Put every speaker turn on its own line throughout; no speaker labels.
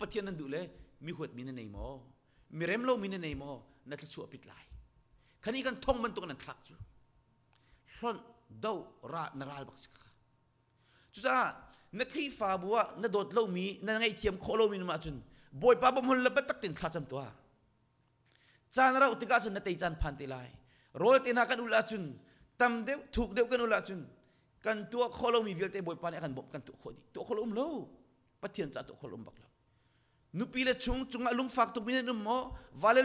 Pathian nan duh le mi huatmi na nei maw? Mi rem lomi na nei maw? Na thluachuah pit lai. Khani kan thong bantuk nan thlak cu. Hlonh do ra na ral bak si kha. Cucaah na Khrihfabu ah na dawt lomi, na ngaihthiam khawh lomi num ahcun Bawipa bawmhun le biatak tein thla cam tuah. Caan a rauh tikah cun na tei caan phan te lai. Rawl te hna kan ulh ahcun tam deuh thuk deuh kan ulh ahcun kan tuah khawh lomi vialte Bawipa nih a kan bawmh kan tuah khawh dih. Tuah khawh lo um lo. Pathian caah tuah khawh lo um bak lo. Nupi le chung cungah lungfak tukmi nan um maw? Vale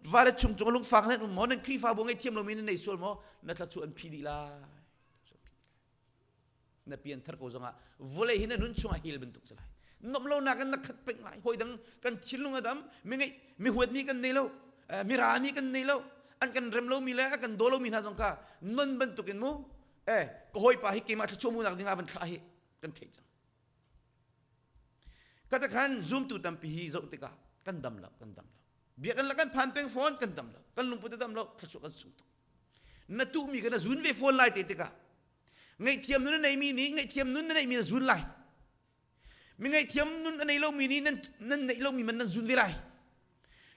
vale chung cungah lungfak nan um maw? Nan Khrihfabu ngaihthiam lomi nan nei sual maw? Na thla an phi dih lai. Na pianthar ko zongah vawlei hi na nun chungah hil bantuk si lai. Nomh lonak in na khat peng lai. Hawi dang kan thinlung a dam, mi ngeih mi huatmi kan nei lo, mi rami kan nei lo, an kan rem lomi le a kan daw lomi hna zong kha non bantukin mu eh ka hawipa hi keimah thluachuah munak ding ah van thlah hi kan theih cang. Kata khan zumtu tampi hi zoh tikah kan dam lo, kan dam lo. Biakinn la kan phan peng fawn kan dam lo, kan lungput a dam lo, thluachuah kan sung tuk. Na tuhmi kha na zun ve fawn lai te tikah ngaihthiam nun a neimi nih ngaihthiam nun na neihmi na zun lai. Mi ngaihthiam nun a nei lomi nih nan nan neih lomi man nan zun ve lai.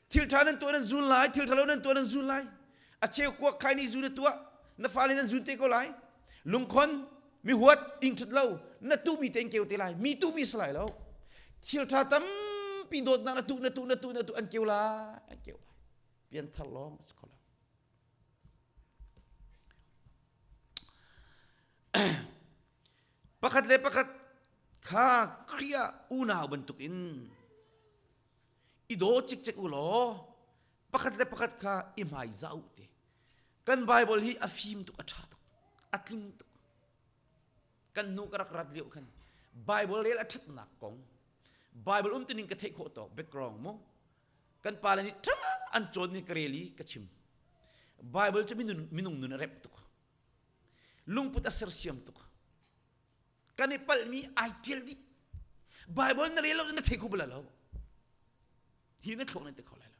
Thil ṭha nan tuah nan zun lai, thil ṭha lo nan tuah nan zun lai. A cheu kuak khai nih zun na tuah, na fale nan zun te ko lai. Lungkhon, mi huat, ing ṭhut lo, na tuhmi te in keu te lai, mi tuhmi si lai lo. Thil ṭha tampi dawtnak na tuh, na tuh, na tuh, na tuh, an keu lai, an keu lai. Pianthar lawng a si kho lo. Pakhat le pakhat kha Khrih ah unau bantukin i daw cikcek u law pakhat le pakhat kha i hmaizah u te. Kan Bible hi a fim tuk, a ṭha tuk, a tling tuk. Kan hnu ka rak rat lio khan Bible rel a ṭhatnak kong, Bible umtuning ka theih khawh tawk background mu. Kan pale nih ṭha an cawn ni ka rel i ka chim. Bible cu minung, minung nun a remh tuk. Lungput a sersiam tuk. Kan i palhmi ai ṭial dih. Bible na rel lo na thei kho bal lo. Hi na thluak na ti kho lai lo.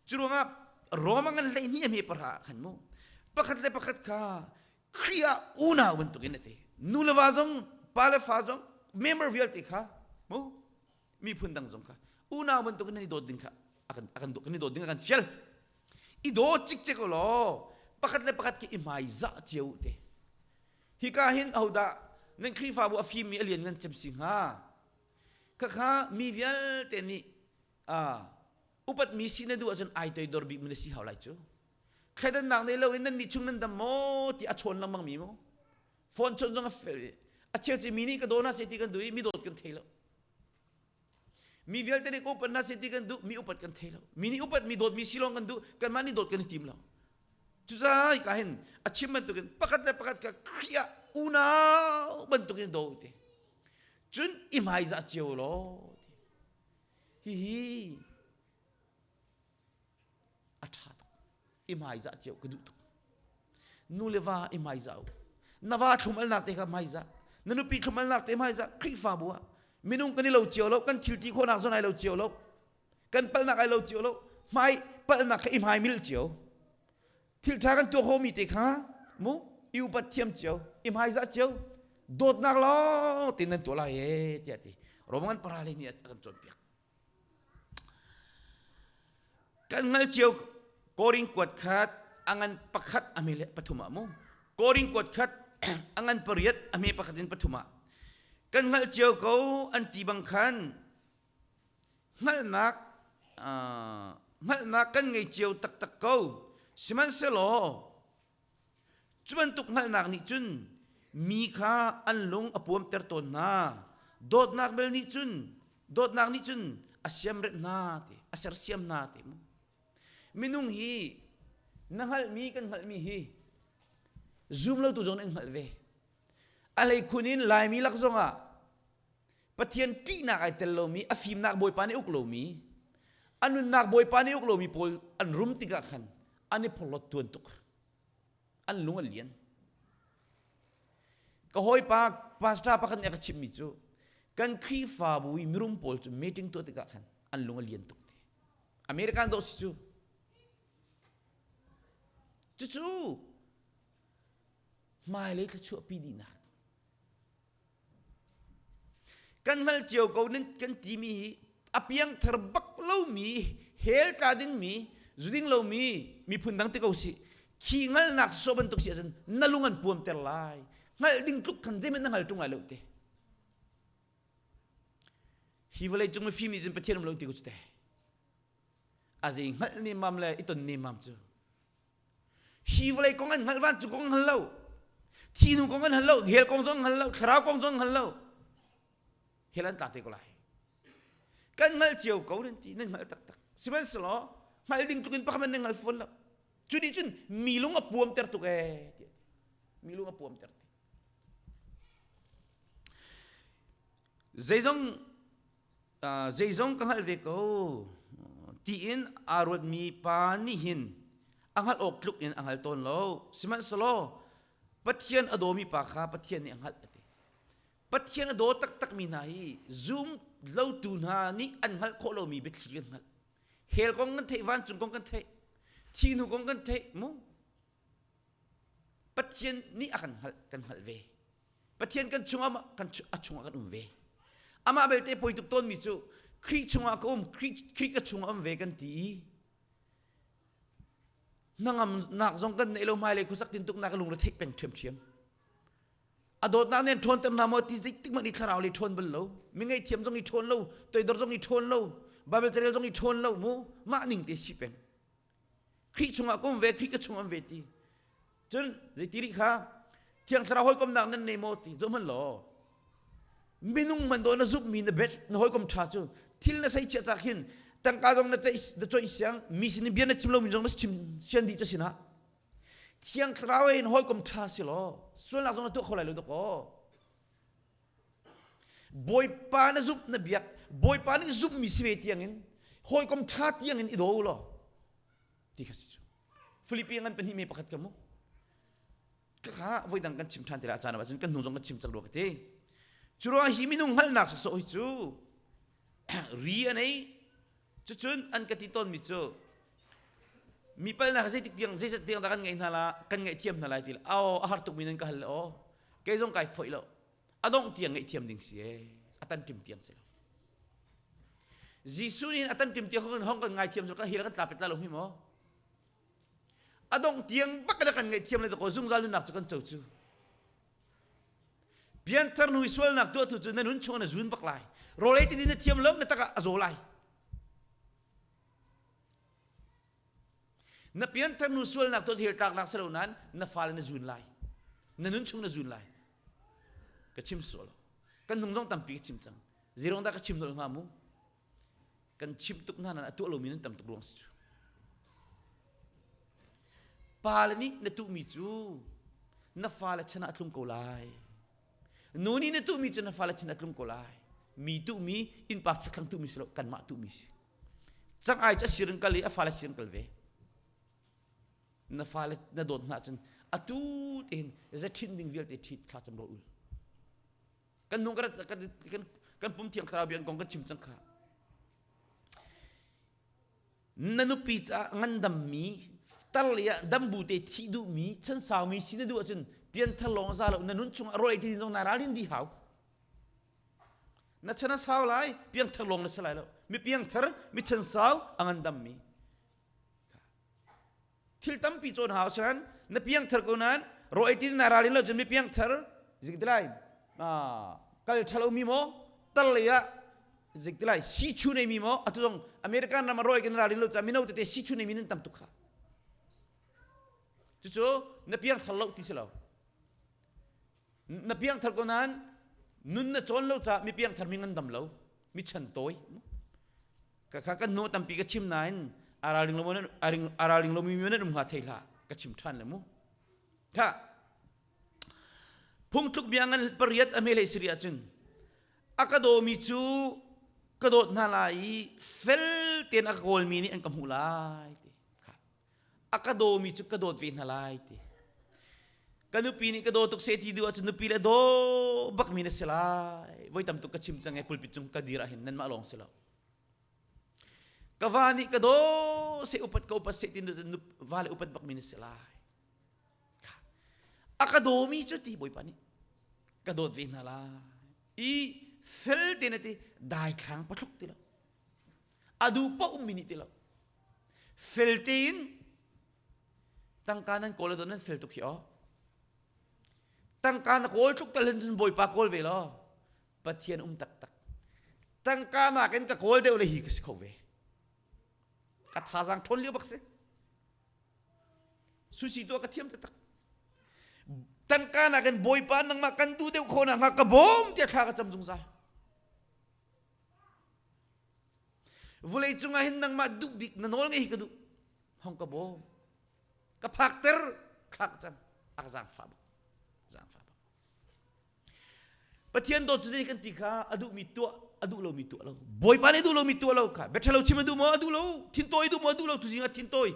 Cu ruangah Roma ngan 12 a hme pahra ah khan mu pakhat le pakhat kha Khrih ah unau bantukin a ti. Nu le va zong, pa le fa zong, member vialte kha mu miphun dang zong kha unau bantukin nan i dawt ding kha akan akan kan i dawt ding a kan fial. I daw cikcek law pakhat le pakhat khi i hmaizah cio te. Hika hin ahodah nan Khrihfabu a fimmi a lian ngan cem si hnga? Khakha mi vialte nih upatmi si na duh ahcun ai toidor bik mi na si hau lai cu. Thleidannak nei loin nan nih chung nan dam maw ti a chawn lengmang mi mu. Phone chawn zong a fel a cheu ci mi nih ka daw na se ti kan duh i mi dawt kan thei lo. Mi vialte nih ka upat na se ti kan duh mi upat kan thei lo. Mi nih upat mi dawt mi si lawng kan duh kanmah nih dawt kan i tim lo. Cucaah hika hin a chim bantukin pakhat le pakhat kha Khrih ah unau bantukin daw te. Cun i hmaizah cio law ti. Hihi a ṭha tuk. I hmaizah cio ka duh tuk. Nu le va i hmaizah u. Na va thlum alnak te kha hmaizah. Na nupi thlum alnak te hmaizah. Khrihfabu ah minung kan i lo cio lo, kan thil ti khawhnak zon ai lo cio lo. Kan palhnak ai lo cio lo. Hmai palhnak kha i hmai mil cio. Thil ṭha kan tuah khomi te kha mu i upat thiam cio, i hmaizah cio. Dawtnak lawng te nan tuah lai e tiah ti. Roman para le nih a kan cawnpiak. Kan hngal cio Korin kuat khat a ngan pakhat a hme le pathum ah mu. Korin kuat khat a ngan pariat a hme pakhat in pathum ah kan hngalh cio ko an ti bang khan hngalhnak hngalhnak kan ngei cio taktak ko. Sihmanhsehlaw cu bantuk hngalhnak nih cun mi kha an lung a puamter tawn hna. Dawtnak bel nih cun dawtnak nih cun a siamremh hna ti a sersiam hna ti mu. Minung hi na hngalhmi kan hngalhmi hi zum lotu zong nih an hngalh ve. A hleikhun in Laimi lak zongah Pathian ṭihnak ai tel lomi, a fimnak Bawipa nih uk lomi, a nunnak Bawipa nih uk lomi pawl an rum tikah khan an i phorhlawt tuan tuk. An lung a lian. Ka hawipa pastor pakhat nih a ka chimhmi cu kan Khrihfabu i mirum pawl cu meeting tuah tikah khan an lung a lian tuk ti. American dawh si cu. Cucu hmailei thluachuahpi dihnak. Kan hngal cio ko nan kan timi hi a piangthar bak lomi hell tla dingmi zuding lomi miphun dang te ko si khi ngalnak so bantuk si ahcun na lung an puamter lai hngalh ding tluk khan zeihmanh na hngal ṭung lai lo te hi vawlei cung mifim nih cun Pathian um lo ti ko cu te a zei hngalh nemam le i ton nemam cu hi vawlei kong an hngalh vancung kong an hngal lo thihnu kong an hngal lo hell kong zong an hngal lo thlarau kong zong an hngal lo hell an tla te ko lai kan hngal cio ko nan ti nan hngal taktak sihmanhsehlaw hngal ding tluk in pakhat nan hngal fawn lo cu nih cun mi lung a puamter tuk ee mi lung a puamter ti zeizong zeizong ka hngalh ve ko tiin aa ruatmi pa nih hin a hngalh awk tluk in a hngal tawn lo sihmanhsehlaw Pathian a dawmi pa kha Pathian nih a hngalh a ti Pathian a daw taktakmi hna hi zum lotu hna nih an hngalh khawh lomi biathli kan hngalh hell kong kan theih vancung kong kan theih thihnu kong kan theih mu Pathian nih a kan hngalh kan hngalh ve Pathian kan chungah kan a chungah kan um ve amah belte poi tuk tawnmi cu Khrih chungah ka um Khrih ka chungah um ve kan ti i hnangamnak zong kan neih lo hmailei khuasak tintuknak ka lungre theih peng ṭhiamṭhiam a dawtnak nih an ṭhawnter hna maw ti zeitik hmanh i thlarau le ṭhawn bal lo mi ngaihthiam zong i ṭhawn lo toidor zong i ṭhawn lo Bible carel zong i ṭhawn lo mu mah ning te si peng Khrih chungah ka um ve Khrih ka chung um ve ti cun zeiti rih kha thiang thlarau hawikomnak nan nei maw ti zoh hmanh law minung man dawh na zumhmi na bet na hawikom ṭha cu thil na sei chia cak hin tangka zong na ceih na coih siang mi sin bia na chim lomi zong na chim sian dih cu sinah thiang thlarau in hawikom ṭha si law sualnak zong na tuah kho lai lo dakaw Bawipa na zumh na biak Bawipa nih zumhmi si ve tiangin hawikom ṭha tiangin i daw law ti kha si cu Filipi ngan pahnih me pakhat ka mu kha voi dang kan chim ṭhan ti la caan ah cun kan hnu zong kan chim cang rua ka ti cu ruang hi minung hngalhnak sawsawh hi cu ri a nei cucun an ka ti tawnmi cu mi palnak zeitik tiang zeizat tiang dah kan ngaih hna la kan ngaihthiam hna lai ti aw a har tukmi nan ka hal le aw kei zong kai foih lo a dongh tiang ngaihthiam ding si e a tan tim tiang si lo Jesuh nih a tan tim tiang hong hong kan ngaithiam cu kan hi kan tla pet la lo hi maw a dongh tiang bak kan ngaihthiam le ko zungzal nunnak cu kan co cu pianthar hnu i sualnak tuahtu cu na nun chung na zun bak lai rawlei ti na thiam lo na tak ah a zaw lai na pianthar hnu sualnak tuah hel tlaknak si lo nain na fale na zun lai na nun chung na zun lai ka chim sual kan nung zong tampi ka chim cang zirong dah ka chim nolh hnga mu kan chim tuk hna nan a tuah lomi nan tam tuk ruang si cu pale nih na tuhmi cu na fale chan ah a tlung ko lai nu nih na tuhmi cu na fale chan ah a tlung ko lai mi tuhmi innpa chakthlang tuhmi si lo kanmah tuhmi si cang ai cu a sir in kal i a fale sir in kal ve na fale na dawt hna cun atu tein za ṭhin ding vialte ṭhit thla cam ro ul kan nung kan kan kan pum thiang thlarau bia kong kan chim cang kha na nupi caah ngandammi tar le ah dambu te thih duhmi chansaumi si na duh ahcun pianthar lawng za lo na nun chung ah rawl ei ti zong na ralrin dih hau na chan a sau lai piangthar lawng na si lai lo mi piangthar mi chansau a ngandammi thil tampi cawn hau sian na piangthar ko nain raw ei tin na ralin lo cun mi piangthar zik ti lai kal thalo mi maw tar lei ah zik ti lai si chu nei mi maw atu zong American ram ah raw ei kan ralin lo ca mino tete si chu nei mi nan tam tuk kha cucu na piangthar lo ti si lo na piangthar ko nain nun na cawn lo ca mi piangthar mi ngan dam lo mi chan tawi ka kha kan hnu tampi ka chim nain a ralring lo a ralring lomi mi nan um hnga thei hlah ka chim ṭhan le mu kha phungthluk bia ngan pariat a hmelei siri ahcun a ka dawmi cu ka dawt hna lai i fel tein a ka kawlmi nih an ka hmuh lai ti kha a ka dawmi cu ka dawt ve hna lai ti ka nupi nih ka daw tuk seh ti duh ahcun nupi le daw bakmi na si lai voi tam tuk ka chim cang e pulpit cung ka dir ahhin nanmah lawng si lo ka va nih ka daw seh upat ka upat seh ti va le upat bakmi na si lai a ka dawmi cu ti bawipa nih ka dawt ve hna lai i. Fel te na ti daithlang pathluk ti lo. A duh paoh ummi nih ti lo. Fel tein tangka nan kawl ahcun nan fel tuk hi aw. Tangka na kawl tluk tal hin cun Bawipa kawl ve law Pathian um taktak. Tangka nakin ka kawl deuh le hi ka si kho ve. Ka thazaang ṭhawn lio bak si. Sushi tuah ka thiam taktak. Tangka nakin Bawipa nangmah kan duh deuh khawh nakhnga ka bawm tiah thla ka cam zungzal. Vulei cungah hin nangmah duh bik na nawl ngei hi ka duh. Hong ka bawm. Ka phakter thla ka cam. A ka zaangfah bak. Zaangfah bak. Pathian dawt cu zei kan ti kha a duhmi tuah a duh lomi tuah lo. Bawipa nih duh lomi tuah lo kha biaṭhalo chim a duh maw a duh lo. Thintawi duh maw a duh lo tuzing ah thintawi.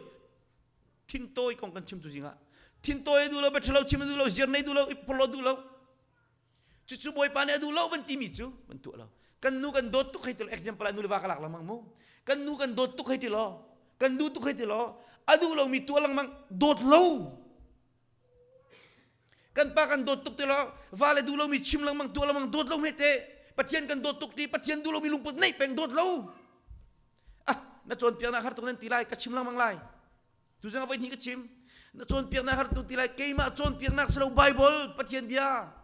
Thintawi kong kan chim tuzing ah. Thintawi a duh lo biaṭhalo chim a duh lo ziar nei duh lo ipporlo duh lo. Cucu Bawipa nih a duh lo van timi cu van tuah lo. Kan nu kan dawt tuk hei ti lo example ah nu le va ka lak lengmang mu. Kan nu kan dawt tuk hei ti law kan duh tuk hei ti law a duh lomi tuah lengmang dawt lo. Kan pa kan dawt tuk ti lo vale duh lomi chim lengmang tuah lengmang dawt lo hme te Pathian kan dawt tuk ti Pathian duh lomi lungput neih peng dawt lo. Ah na cawnpiaknak har tuk nan ti lai ka chim lengmang lai. Tuzing ah voi hnih ka chim. Na cawnpiaknak har tuk ti lai keimah cawnpiaknak si lo Bible Pathian bia.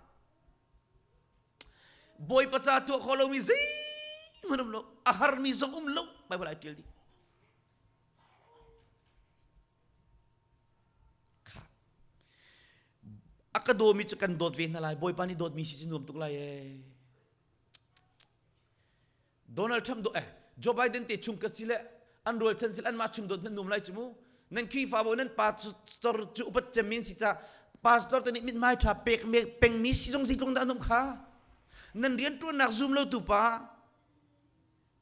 Bawipa ca tuah khawh lomi zeihmanh um lo a harmi zong um lo Bible ai ṭial dih. A ka dawmi cu kan dawt ve hna lai. Bawipa nih dawtmi si cu nuam tuk lai ee. Donald Trump do eh Joe Biden te chung ka si le an rualchan si le anmah chung dawt nan nuam lai cu mu. Nan Khrihfabu nan pastor cu upat cemmi an si ca pastor te nih mithmai ṭha pek pengmi si zong zeitlung dah an um kha. Nan rianṭuannak zum lo tu pa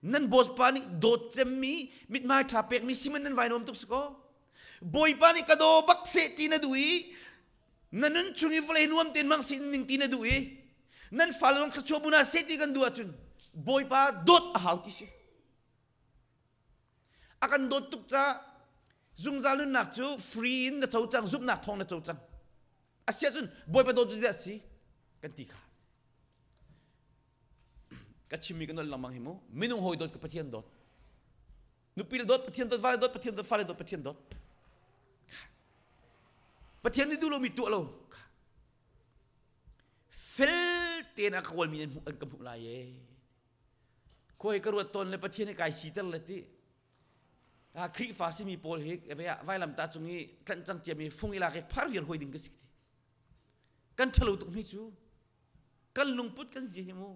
Nan boss pa nih dawt cemmi mithmai ṭha pekmi siman nan vai nuam tuk si kaw. Bawipa nih ka daw bak seh ti na duh i na nun chung i vawlei nuam tein mang sin ning ti na duh i nan fale zong thluachuah bu hna seh ti kan duh ahcun Bawipa dawt a hau ti si. A kan dawt tuk caah zungzal nunnak cu free in na co cang zumhnak thawng na co cang. Asiahcun Bawipa dawt cu zeidah a si kan ti kha. Ka chimmi ka nolh lengmang hi mu. Minung hawi dawt ka Pathian dawt. Nupi le dawt Pathian dawt, vale dawt Pathian dawt, fale dawt Pathian dawt. Pathian nih duh lomi tuah lo. Fel tein a ka kawlmi nan hmuh an ka hmuh lai ee. Khuai ka ruat tawn le Pathian hi kai siter le ti. A Khrihfa simi pawl hi vailamtah cung i tlanh cang ciami fung i lak i phar viar hoi ding ka si ti. Kan ṭhalo tuk mi cu kan lungput kan zia hi mu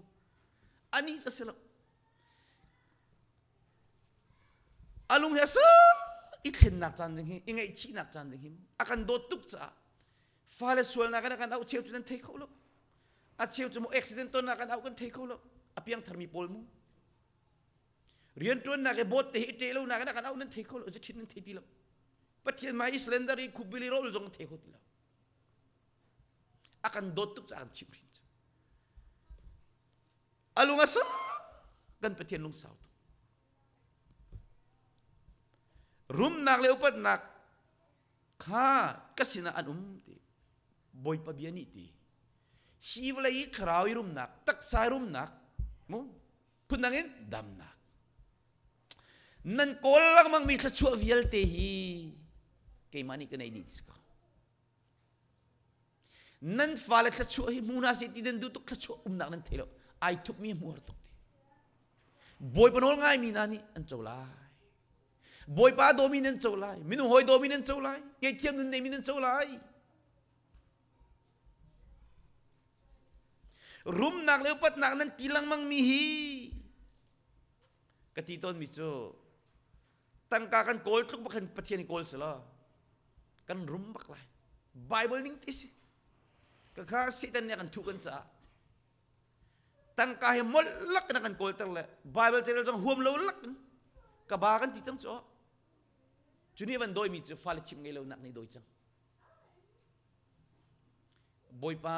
anih cu a si lo a lung he sa i thlennak caan ding hi i ngaihchihnak caan ding hi a kan dawt tuk caah fale sualnak in a kan auh cheu cu nan thei kho lo a cheu cu mu accident tonnak kan auh kan thei kho lo a piangtharmi pawl mu rianṭuannak i bawt te hi i ṭe lonak in a kan auh nan thei kho lo ṭhin nan thei ti lo pathian mai Islander i khupbili rawl zong thei kho ti lo A kan dawt tuk caah a kan chimhhrin cu. A lung a sau kan Pathian lungsau tuk. Rumnak le upatnak kha ka sinah an um ti Bawipa bia nih ti hi vawlei i thlarau i rumnak taksa i rumnak mu phundang in damnak nan kawl lengmang mi thluachuah vialte hi keimah nih ka nei dih ti ko Nan fale thluachuah hi hmu hna seh ti nan duh tuk thluachuah umnak nan thei lo. Ai thupmi hmu har tuk ti. Bawipa nawl ngaimi hna nih an co lai. Bawipa dawmi nan co lai. Minung hawi dawmi nan co lai. Ngaihthiam nun neimi nan co lai. Rumnak le upatnak nan ti lengmang mi hi ka ti tawnmi cu tangka kan kawl tluk bak khan Pathian i kawl si law kan rum bak lai Bible ning ti si ka kha Satan nih a kan thuh kan caah tangka he molh lak in a kan kawlter le Bible carel zong huam lo lak in ka ba kan ti cang cu cu nih van dawimi cu fale chim ngei lo nak nih dawi cang Bawipa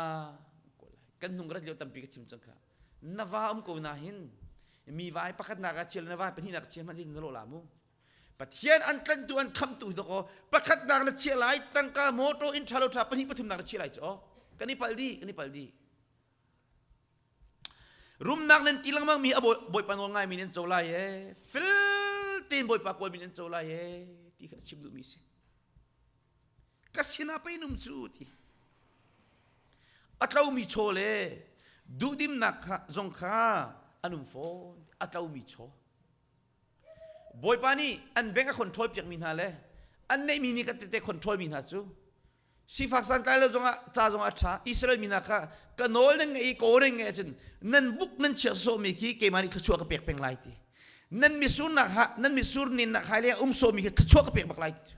kan hnung rat lio tampi ka chim cang kha na va um ko na hin mi vai pakhat nak ah chial na vai pahnihnak chia hmanh na lawh la mu Pathian an tlantu an khamtu doko pakhat nak na chia lai tangka motor in tha lo tha pahnih pathum nak na chia lai chu kan i pal di kan i pal di. Rumnak nan ti lengmang mi a Bawipa nawl ngai mi nan co lai e. Fel tein Bawipa kawl mi nan co lai e ti kha chim duhmi si. Ka sinah pei num cu ti. A tlomi chaw le duhdimnak kha zong kha an um fawn. A tlomi chaw. Bawipa nih an bank a control piakmi hna le an neihmi nih ka tete control mi hna cu sifak santlai lo zongah ca zongah a ṭha Israel mi hna kha ka nawl nan ngeih i kaw nan ngeih ahcun nan buk nan chiah sawhmi khi keimah nih thluachuah ka pek peng lai ti nan misurnak ha nan misur ninnak hai le um sawhmi khi thluachuah ka pek bak lai ti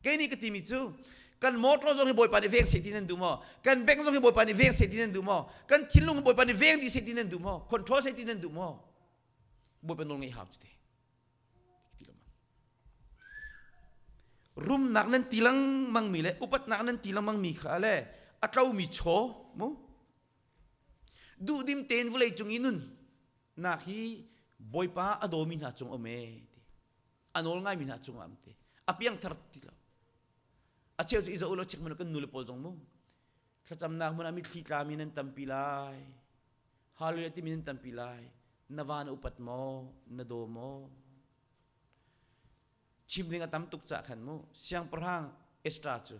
kei nih ka timi cu kan motor zong hi Bawipa nih veng seh ti nan duh maw kan bank zong hi Bawipa nih veng seh ti nan duh maw kan thinlung hi Bawipa nih veng dih seh ti nan duh maw control seh ti nan duh maw Bawipa nawl ngeih hau cu te rumnak nan ti lengmang mi le upatnak nan ti lengmang mi kha le a tlomi chaw mu duhdim tein vawlei cung i nun nak hi bawipa a dawmi hna cung um e ti a nawl ngaimi hna cung am ti a piangthar ti lo a cheu cu i zoh lo chek mun kan nu le pawl zong mu thlacamnak hmun ah mitthli tlami nan tampi lai Hallelujah timi nan tampi lai. Na va na upat maw? Na daw maw? Chim ding a tam tuk cah khan mu. Siangpahrang Esther cu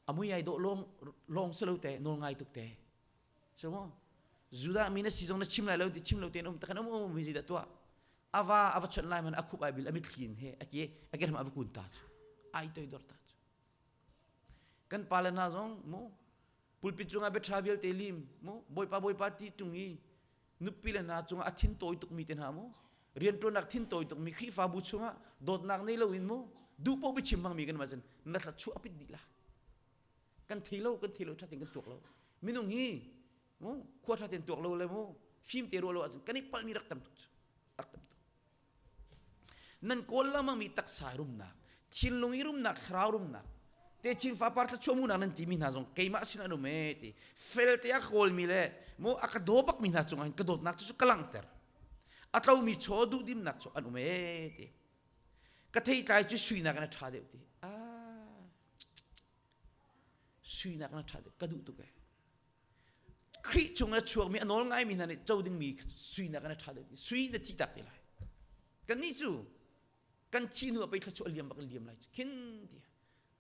a mui ai dawh lawng lawng si lo te nawl ngai tuk te. So mo Judah mi na si zong na chim lai lo ti chim lo te um takhan um um mi dah tuah. Ava ava chon lai man a khup ai bil a mitthli in he ake ake ram ava kun ta cu. Ai toi dor ta cu. Kan pa le hna zong mu pulpit cungah bia ṭha vialte lim mu bawipa bawipa ti ṭung i nupi le hna cungah a thin tawi tukmi te hna mu rianṭuannak thin tawi tukmi Khrihfabu chungah dawtnak nei loin mu duh paoh biachim hmangmi kan macun na thla chuah a pit dih la kan thei lo kan thei lo ṭha tein kan tuak lo minung hi mu khua ṭha tein tuak lo le mu fim te ruah lo ahcun kan i palhmi rak tam tuk rak tam tuk Nan kawl lengmangmi taksa rumnak, thinlung i rumnak, thlarau rumnak, techin fapar thluachuah nan timi hna zong keimah sin an um ee ti fel te a kawlmi le mu a ka daw bakmi hna cungah hin ka dawtnak cu ka langhter a tlomi chaw duhdimnak cu an um ee ti ka theitlai cu suinak in a ṭha deuh ti ah suinak in a ṭha deuh ka duh tuk ee Khrih chung a chuakmi a nawl ngaimi hna nih co dingmi suinak in a ṭha deuh ti sui na thi tak te lai kannih cu kan thi hnu ah pei thluachuah liam bak in liam lai khin ti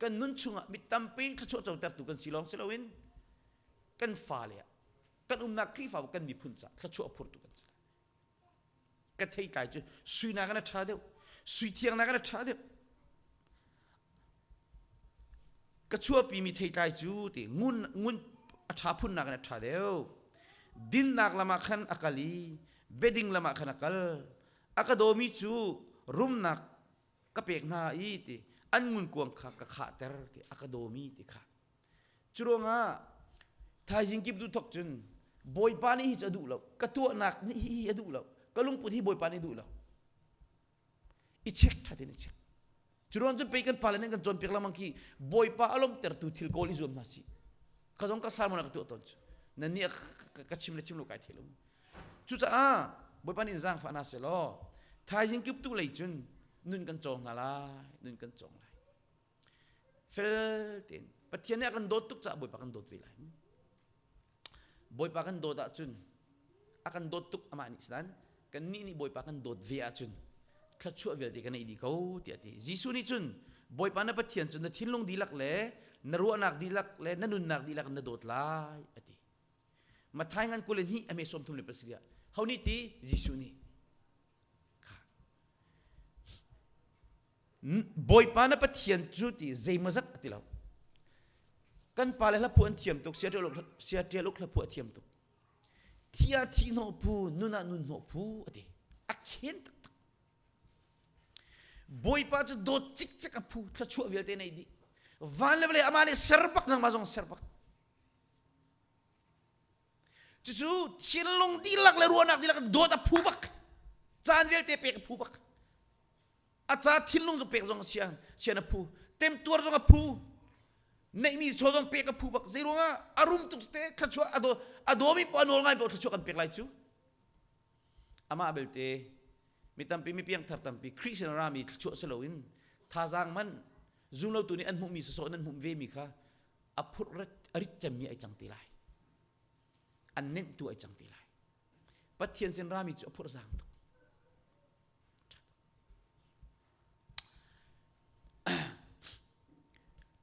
kan nun chungah mi tampi thluachuah cotertu kan si lawng si loin kan fale ah kan umnak Khrihfabu kan miphun caah thluachuah phurtu kan si lai Ka theitlai cu sui nakin a ṭha deuh. Sui thiang nakin a ṭha deuh. Ka chuahpimi theitlai cu ti ngun ngun a ṭha phun nakin a ṭha deuh. Dinnak lam ah khan a kal i biading lam ah khan a kal. A ka dawmi cu rumnak ka pek hna i ti an ngunkuang kha ka khahter ti a ka dawmi ti kha. Curuangah thaizing kip tu thok cun Bawipa nih hi cu a duh lo ka tuahnak nih hi hi a duh lo ka lungput hi Bawipa nih duh lo i check ṭha tein i check curuang cun pei kan pale nih kan cawnpiak lengmang khi Bawipa a lawmhtertu thil kawl i zuam hna sih ka zong ka sermon ah ka tuah tawn cu nan nih ka chim le chim lo kai thei lo cucaah Bawipa nih in zaangfah hna seh law thaizing kip tu lei cun nun kan cawng hna lai nun kan cawng lai Fel tein Pathian nih a kan dawt tuk caah Bawipa kan dawt ve lai. Bawipa kan dawt ahcun a kan dawt tuk amah nih sinan kannih nih Bawipa kan dawt ve ahcun thluachuah vialte kan ei dih ko tiah a ti. Jesuh nih cun Bawipa na Pathian cu na thinlung dihlak le na ruahnak dihlak le na nunnak dihlak in na dawt lai a ti. Matthai ngan 22 a me 37 ah ho nih ti Jesuh nih Bawipa na Pathian cu ti zeimawzat a ti lo. Kan pale hlaphuah an thiam tuk, sia ṭial uk hlaphuah a thiam tuk. Thi ah thi hnawh phu, nun ah nun hnawh phu a ti. A khen taktak. Bawipa cu dawt cikcek a phu, thluachuah vialte nei dih. Van le vawlei amah nih ser bak nangmah zong ser bak. Cucu thinlung dihlak le ruahnak dihlak dawt a phu bak. Caan vialte pek a phu bak. A ca thinlung zong pek zong sian sian a phu. Temtuar zong a phu. Neihmi chaw zong pek a phu bak. Zei ruangah a rum tuk te thluachuah a daw a dawmi poah nawl ngai poah thluachuah kan pek lai cu. Amah belte mi tampi mi piangthar tampi Khrih sin rami thluachuah si loin thazaang man zumlotu nih an hmuhmi sawsawh nan hmuh ve mi kha a phurh a rit cemmi ai cang te lai. An nenhtu ai cang ti lai. Pathian sin rami cu a phurh zaang tuk.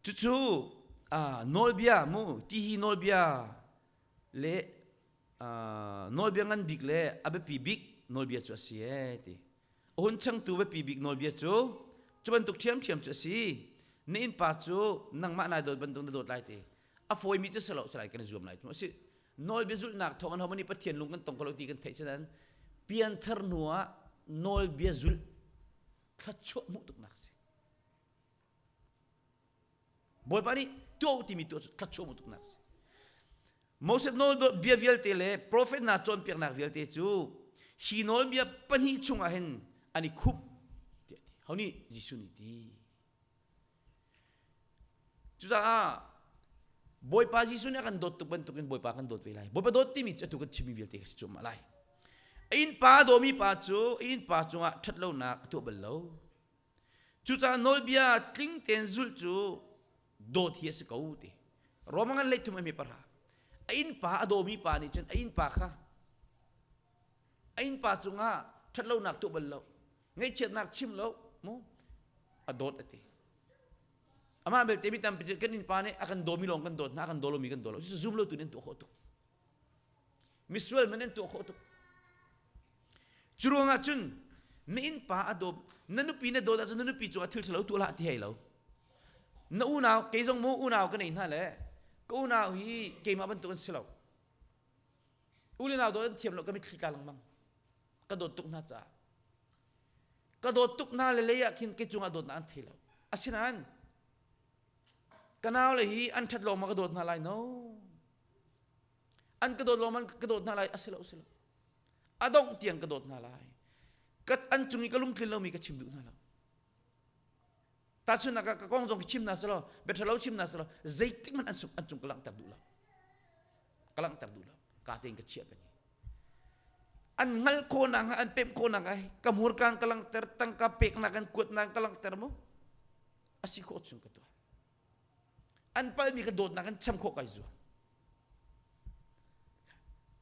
Cucu nawlbia mu ti hi nawlbia le nawlbia ngan bik le a biapi bik nawlbia cu a si ee ti. A hun changtu biapi bik nawlbia cu cu bantuk ṭhiamṭhiam cu a si. Na innpa cu nangmah naa dawt bantuk na dawt lai ti. A fawimi cu si lo salai kan i zuam lai tu a si. Nawlbia zulhnak thawng in homan nih Pathian lung kan tong ko lo ti kan theih sinan pianthar hnu ah nawlbia zulh thluachuah hmuh tuknak a si. Bawipa nih tuah timi tuah cu thluachuah hmuh tuknak a si. Moses nawlbia vialte le profet hna cawnpiaknak vialte cu hi nawlbia pahnih chungah hin an i khup tiah ti. Ho nih Jesuh nih ti. Cucaah Bawipa Jesuh nih a kan dawt tuk bantukin Bawipa kan dawt ve lai. Bawipa dawt timi cu atu kan chimmi vialte ka si cuahmah lai. A innpa dawmi pa cu a innpa cungah ṭhatlonak a tuah bal lo. Cucaah nawlbia tling tein zulh cu dawt hi a si ko ti. Roma ngan lei thum a mi pahra. A innpa a dawmi pa nih cun a innpa kha a innpa cungah ṭhatlonak tuah bal lo, ngaihchiatnak chim lo, mu a dawt a ti. Amah belte mi tampi cu kan innpa nih a kan dawmi lawng kan dawt hna, a kan daw lomi kan daw lo. Cucu zum lo tu nih an tuah khawh tuk. Misual man an tuah khawh tuk. Cu ruangah cun na innpa a dawm na nupi na dawt ahcun na nupi cungah thil ṭhalo tuah hlah ti hei lo. Na unau kei zong mu unau ka nei hna le ka unau hi keimah bantuk an si lo. U le nau dawt an thiam lo ka mitthli tla lengmang. Ka dawt tuk hna caah. Ka dawt tuk hna le lei ah khin kei cungah dawtnak an thei lo. Asinain ka nau le hi an ṭhat lawng ma ka dawt hna lai no. An ka dawt lawng man ka dawt hna lai a si lo, a si lo. A dongh tiang ka dawt hna lai. Ka an cung i ka lungtlin lomi ka chim duh hna lo. Tahchunhnak ah ka kong zong ka chim hna selaw, bia ṭhalo chim hna selaw, zeitik hmanh an sung an cung ka langhter duh lo. Ka langhter duh lo. Ka tein ka chiah peng. An hngalh khawhnak hnga, an pemh khawhnak hnga, ka hmurka ka langhter, tangka peknak an kuatnak ka langhter mu. A si khawh chung ka tuah. An palmi ka dawtnak an cham khawh kai zuam.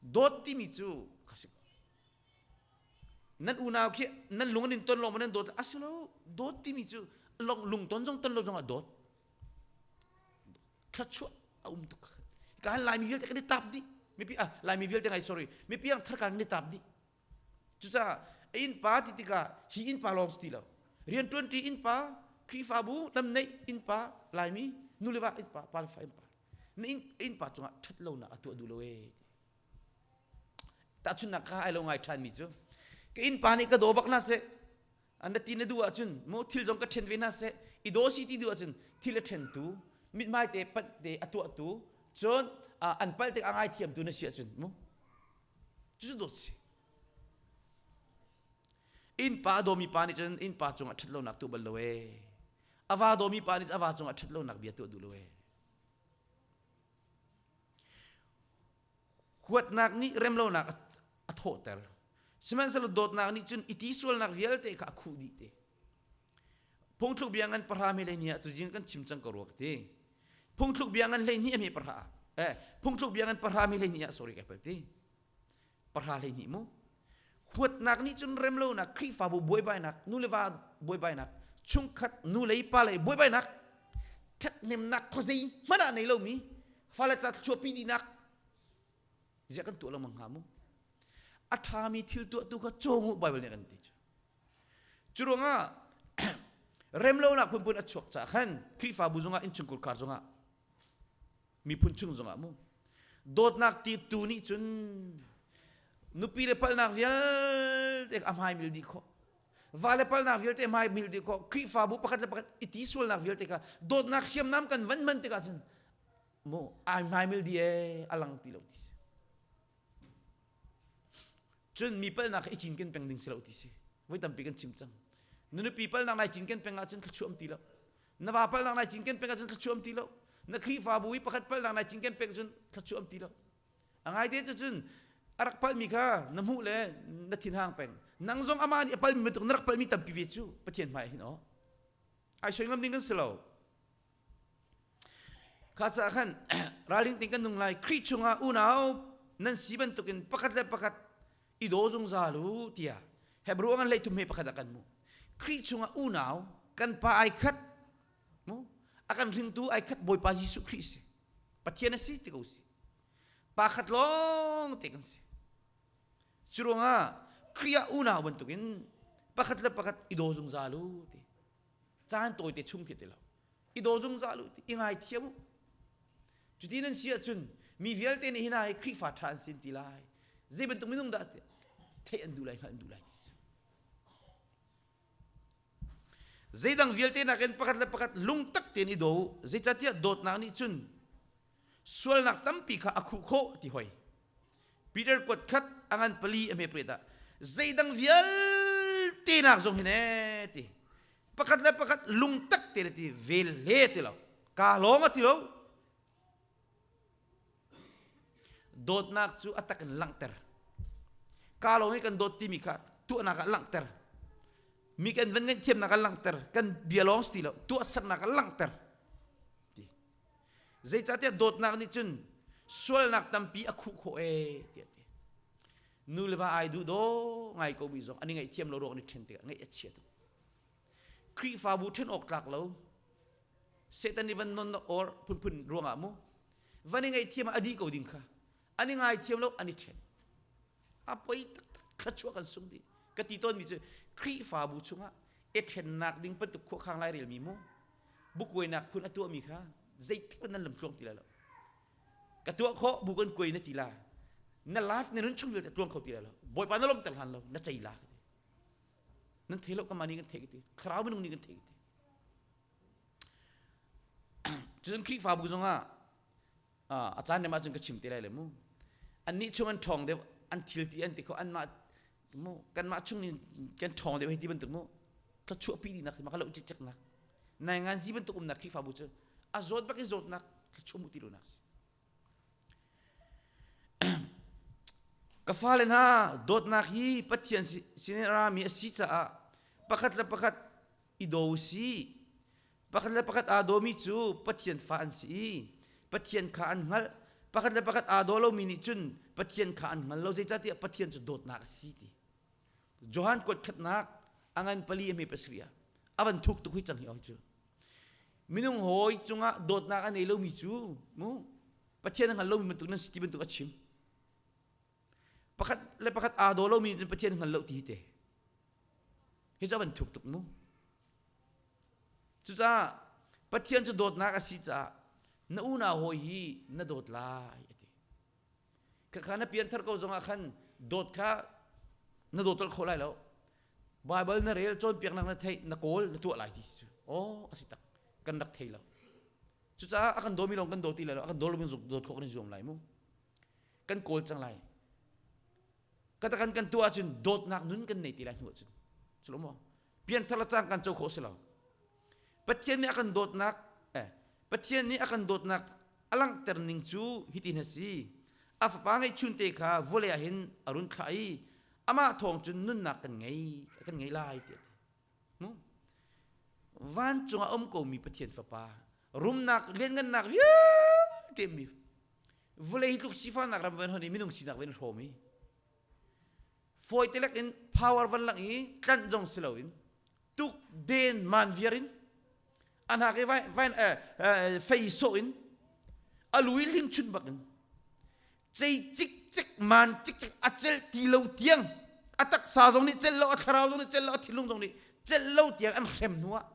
Dawt timi cu ka si ko. Nan unau khi nan lung an in ton lawng nan dawt a si lo. Dawt timi cu lung lungton zong ton lo zong ah dawt. Thluachuah a um tuk. Ka han Laimi vialte kan i tap dih. Mipi ah Laimi vialte ngai sorry. Mipi ang thar kan i tap dih. Cucaah a innpa ti tikah hi innpa lawng si ti lo. Rianṭuanṭi innpa, Khrihfabu lamneih innpa, Laimi nu le va innpa, pa le fa innpa. Na innpa cungah ṭhat lonak a tuah duh lo ee. Tahchunhnak kha ai lo ngai ṭhanmi cu ka innpa nih ka daw bak hna seh na ti na duh ahcun mu thil zong ka ṭhen ve hna seh i daw si ti duh ahcun thil a ṭhentu mithmai te panh te a tuahtu cun an palh tik a ngaithiamtu na si ahcun mu Cucu dawt si. Innpa a dawmi pa nih cun innpa cungah ṭhat lonak tuah bal lo ee. A va dawmi pa nih a va cungah ṭhat lonak bia tuah duh lo ee. Huatnak nih remlonak a thawhter. Sihmanhsehlaw dawtnak nih cun i ti sualnak vialte kha a khuh dih te. Phungthluk bia ngan pahra mi hleihnih ah tuzing kan chim cang ko rua ka ti. Phungthluk bia ngan 12 a mi pahra eh phungthluk bia ngan pahra mi 12 ah sorry kai pal ti. Pahra 12 mu. Huatnak nih cun remlonak Khrihfabu buaibainak nu le va buaibainak chungkhat nu lei pa lei buaibainak ṭhathnemnak khuazei hmanh ah nei lomi fale ca thluachuah pi dihnak ziah kan tuah lengmang hnga mu a ṭhami thil tuahtu kha cawng u Bible nih kan ti cu Cu ruangah remlonak phunphun a chuak caah khan Khrihfabu zongah innchungkhar khar zongah miphun chung zongah mu dawtnak ti tu nih cun nupi le palhnak vialte a hmai mil dih khawh va le palhnak vialte hmai mil dih khawh Khrihfabu pakhat le pakhat i ti sualnak vialte kha dawtnak hriamnam kan van hman tikah cun mu ai hmai mil dih ee a lang ti lo ti si Cun mi palhnak kha i cinken peng ding si lo ti si. Voi tampi kan chim cang. Na nupi palhnak nai cinken peng ahcun thluachuah um ti lo. Na va palhnak nai cinken peng ahcun thluachuah um ti lo. Na Khrihfabu i pakhat palhnak nai cinken peng cun thluachuah um ti lo. A ngaite cu cun a rak palhmi kha na hmuh le na thinhang peng. Nang zong amah nih a palhmi bantuk na rak palhmi tampi ve cu Pathian hmai hin aw. Ai soi ngam ding kan si lo. Kha caah khan ralring ting kan nung lai. Khrih chungah unau nan si bantukin pakhat le pakhat i daw zungzal u tiah Hebrew ngan 13 he pakhat ah kan hmuh. Khrih chungah unau kan pa ai khat mu a kan hringtu ai khat Bawipa Jesuh Khrih si. Pathian a si ti ko si. Pa khat lawng te kan si. Curuangah Khrih ah unau bantukin pakhat le pakhat i daw zungzal u ti. Caan tawite chung khi ti lo. I daw zungzal u ti. I ngaithiam u. Cuti nan si ahcun mi vialte nih hina hi Khrihfa ṭha an sin ti lai. Zei bantuk minung dah theih an duh lai, hngalh an duh lai. Zeidang vialte nakin pakhat le pakhat lungtak tein i daw u. Zeicahtiah dawtnak nih cun sualnak tampi kha a khuh khawh ti hoi. Peter kuat khat a ngan pali a hme pret ah zeidang vialte nak zong hin ee ti pakhat le pakhat lungtak te le ti vel le ti lo ka lawng a ti lo dawtnak cu a tak in langhter ka lawng i kan dawt timi kha tuahnak ah langhter mi kan van ngaihthiamnak ah langhter kan bia lawng si ti lo tuahsernak ah langhter ti Zeicahtiah dawtnak nih cun sualnak tampi a khuh khawh ee tiah ti. Nu le va ai duh daw ngai ko mi zong an i ngaihthiam lo ruang an i ṭhen tikah ngaih a chia tuk. Khrihfabu ṭhen awk tlak lo Satan nih van non or phunphun ruangah mu van i ngaihthiam ah a dih ko ding kha an i ngaithiam lo an i ṭhen. A poi taktak thluachuah kan sung dih. Ka ti tawnmi cu Khrihfabu chungah i ṭhennak ding bantuk khuakhang lairelmi mu bukuainak phun a tuahmi kha zeitik nan lamtluang ti lai lo ka tuah khawh bu kan kuai na ti la na life na nun chung vialte tluang kho ti lai lo bawipa na lomter hlan lo na cei la nan thei lo ka mani kan thei ti thlarau minung nih kan thei ti cun Khrihfabu zongah a caan rem ahcun ka chim te lai le mu annih chung an ṭhawng deuh an thil ti an ti kho anmah mu kanmah chung in kan ṭhawng deuh hei ti bantuk mu thluachuah pi dinak ma ka lo cikcek nak nai ngan zi bantuk umnak Khrihfabu cu a zawt bak in zawtnak thluachuah mu ti lo nak ka fale hna dawtnak hi Pathian sin rami a si caah pakhat le pakhat i daw si Pakhat le pakhat aa dawmi cu Pathian fa an si i Pathian kha an hngalh. Pakhat le pakhat aa daw lomi nih cun Pathian kha an hngal lo. Zeicahtiah Pathian cu dawtnak a si ti. Johan kuat khatnak a ngan pali a hme pasarih ah a van thuk tuk hui cang hi oi cu. Minung hawi cungah dawtnak a nei lomi cu mu Pathian a hngal lomi bantuk nan si ti bantuk a chim. Pakhat le pakhat aa daw lomi nih cun Pathian hngal lo ti hi te. Hi cu a van thuk tuk mu. Cucaah Pathian cu dawtnak a si caah na unau hawi hi na dawt lai a ti. Khakha na pianthar ko zongah khan dawt kha na dawt colh kho lai lo. Bible na rel cawnpiaknak na theih na kawl na tuah lai ti cu. Oh a si tak kan rak thei lo. Cucaah a kan dawmi lawng kan daw ti lai lo a kan daw lomi zong dawt khawh kan i zuam lai mu. Kan kawl cang lai. Katakan kan tuah ahcun dawtnak nun kan nei ti lai hnu ahcun. Cu maw? Pianthar le cang kan co khawh si lo. Pathian nih a kan dawtnak eh, Pathian nih a kan dawtnak a langhter ning cu hitin a si. A fapa ngeihchunte kha vawlei ah hin a run thlah i amah thawng cun nunnak kan ngei kan ngei lai tiah ti. Mu? Vancung ah um komi Pathian fapa rumnak lianngannak vialte mi vawlei tluk sifahnak ram van hon i minung sinak van hrawm i fawi telek in power van lang i tlanh zong si loin tuk den man viar in an hak i vai vai fei sawh in a lu i hling chun bak in cei cik cik man cik cik a celh ti lo tiang a taksa zong nih celh lo a thlarau zong nih celh lo a thinlung zong nih celh lo tiang an hrem hnu ah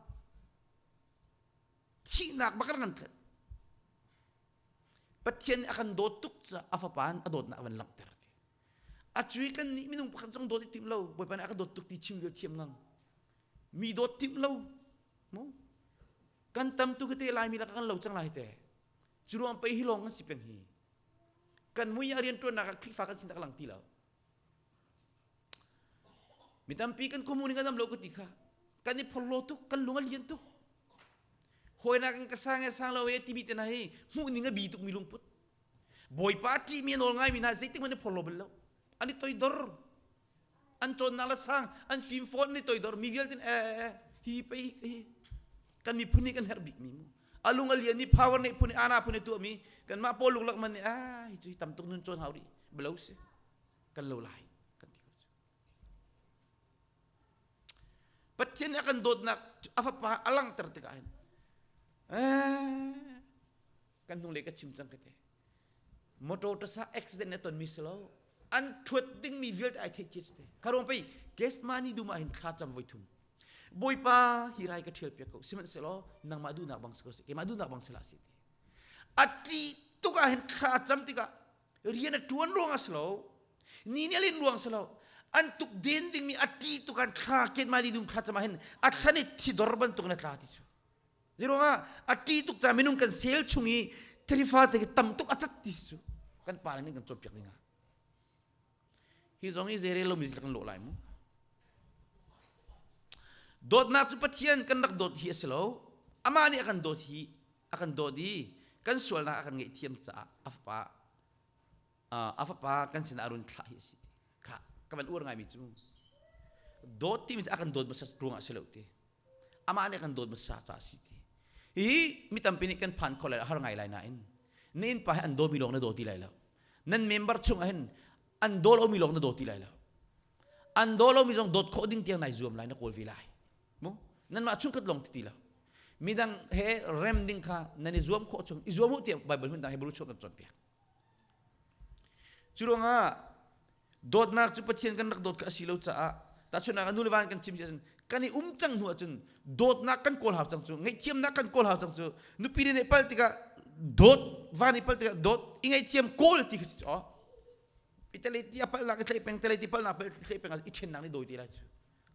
thihnak bak an tlet Pathian nih a kan dawt tuk caah a fapa in a dawtnak a van langhter ti. A cui kan nih minung pakhat zong dawt i tim lo, Bawipa nih a kan dawt tuk ti chim vial thiam ngang. Mi dawt tim lo. Mu? Kan tam tu te Laimi lakah kan lo cang lai te. Cu ruang pei hi lawng kan si peng hi. Kan mui a rianṭuannak ah Khrihfa kan sin tak lang ti lo. Mi tampi kan khuamu ning kan dam lo ka ti kha. Kan i phorhlaw tuk, kan lung a lian tuk. Hawinak in ka sang e sang lo e timi te hna hi hmuh ning a bi tuk mi lungput. Bawipa ṭihmi a nawl ngaimi hna zeitik hmanh i phorhlaw bal lo. An i toidor. An cawnnak le sang, an fim fawn an i toidor. Mi vialte e e hi pei hi kan miphun nih kan herh bik mi mu. A lung a lian i power neih phun i ana phun i tuahmi kanmah pawl luklak man nih ah hi cu tam tuk nun cawn hau rih. Balo si. Kan lo lai. Kan ti ko cu. Pathian nih a kan dawtnak a fapa a langhter tikah hin kan hnunglei ka chim cang ka te. Motor tasa accident na tonmi si lo. An thuat dingmi vialte ai theih cia te. Kha pei Gethsemane dum ah hin thla cam voi thum. Bawipa hi rai ka ṭhial piak ko sihmanhsehlaw nangmah duhnak bang si ko seh keimah duhnak bang si hlah seh ti. A ṭih tuk ah hin thla cam tikah rian a ṭuan ruang a si lo ni nih a lin ruang si lo an tuk den dingmi a ṭih tuk an thla Gethsemane dum thla cam ah hin a thlan i thidor bantuk in a tla ti cu. Zeiruangah a ṭih tuk caah minung kan sel chung i thirifa te tam tuk a cat ti cu kan pa nih kan cawnpiak ding ah. Hi zong hi zeirel lomi kan lawh lai mu. Dawtnak cu Pathian kan rak dawt hi a si lo. Amah nih a kan dawt hi a kan dawt i kan sualnak a kan ngaihthiam caah a fapa a fapa kan sinah a run thlah hi a si. Kha ka van uar ngaimi cu dawt timi cu a kan dawt hmasa ruangah a si lo ti. Amah nih a kan dawt hmasa caah a si ti. Hi mi tampi nih kan phan kho lai har ngai lai nain na innpa hi an dawmi lawng na daw ti lai lo. Nan member chung ah hin an daw lomi lawng na daw ti lai lo. An daw lomi zong dawt khawh ding tiang nai zuam lai na kawl ve lai. Mu nanmah chungkhat lawng ti ti lo. Midang he rem ding kha nan i zuam khawh chung i zuam u tiah Bible hmun dang Hebrew chung kan cawnpiak. Cu ruangah dawtnak cu Pathian kan rak dawt kha a si lo caah tahchunhnak ah nu le va kan chim si ahcun kan i um cang hnu ahcun dawtnak kan kawl hau cang cu ngaihthiamnak kan kawl hau cang cu nupi nih pal tikah dawt va nih pal tikah dawt i ngaihthiam kawl ti kha si cu itale ti a palnak i thlei peng tale ti palnak thlei peng i ṭhennak nih dawi ti lai cu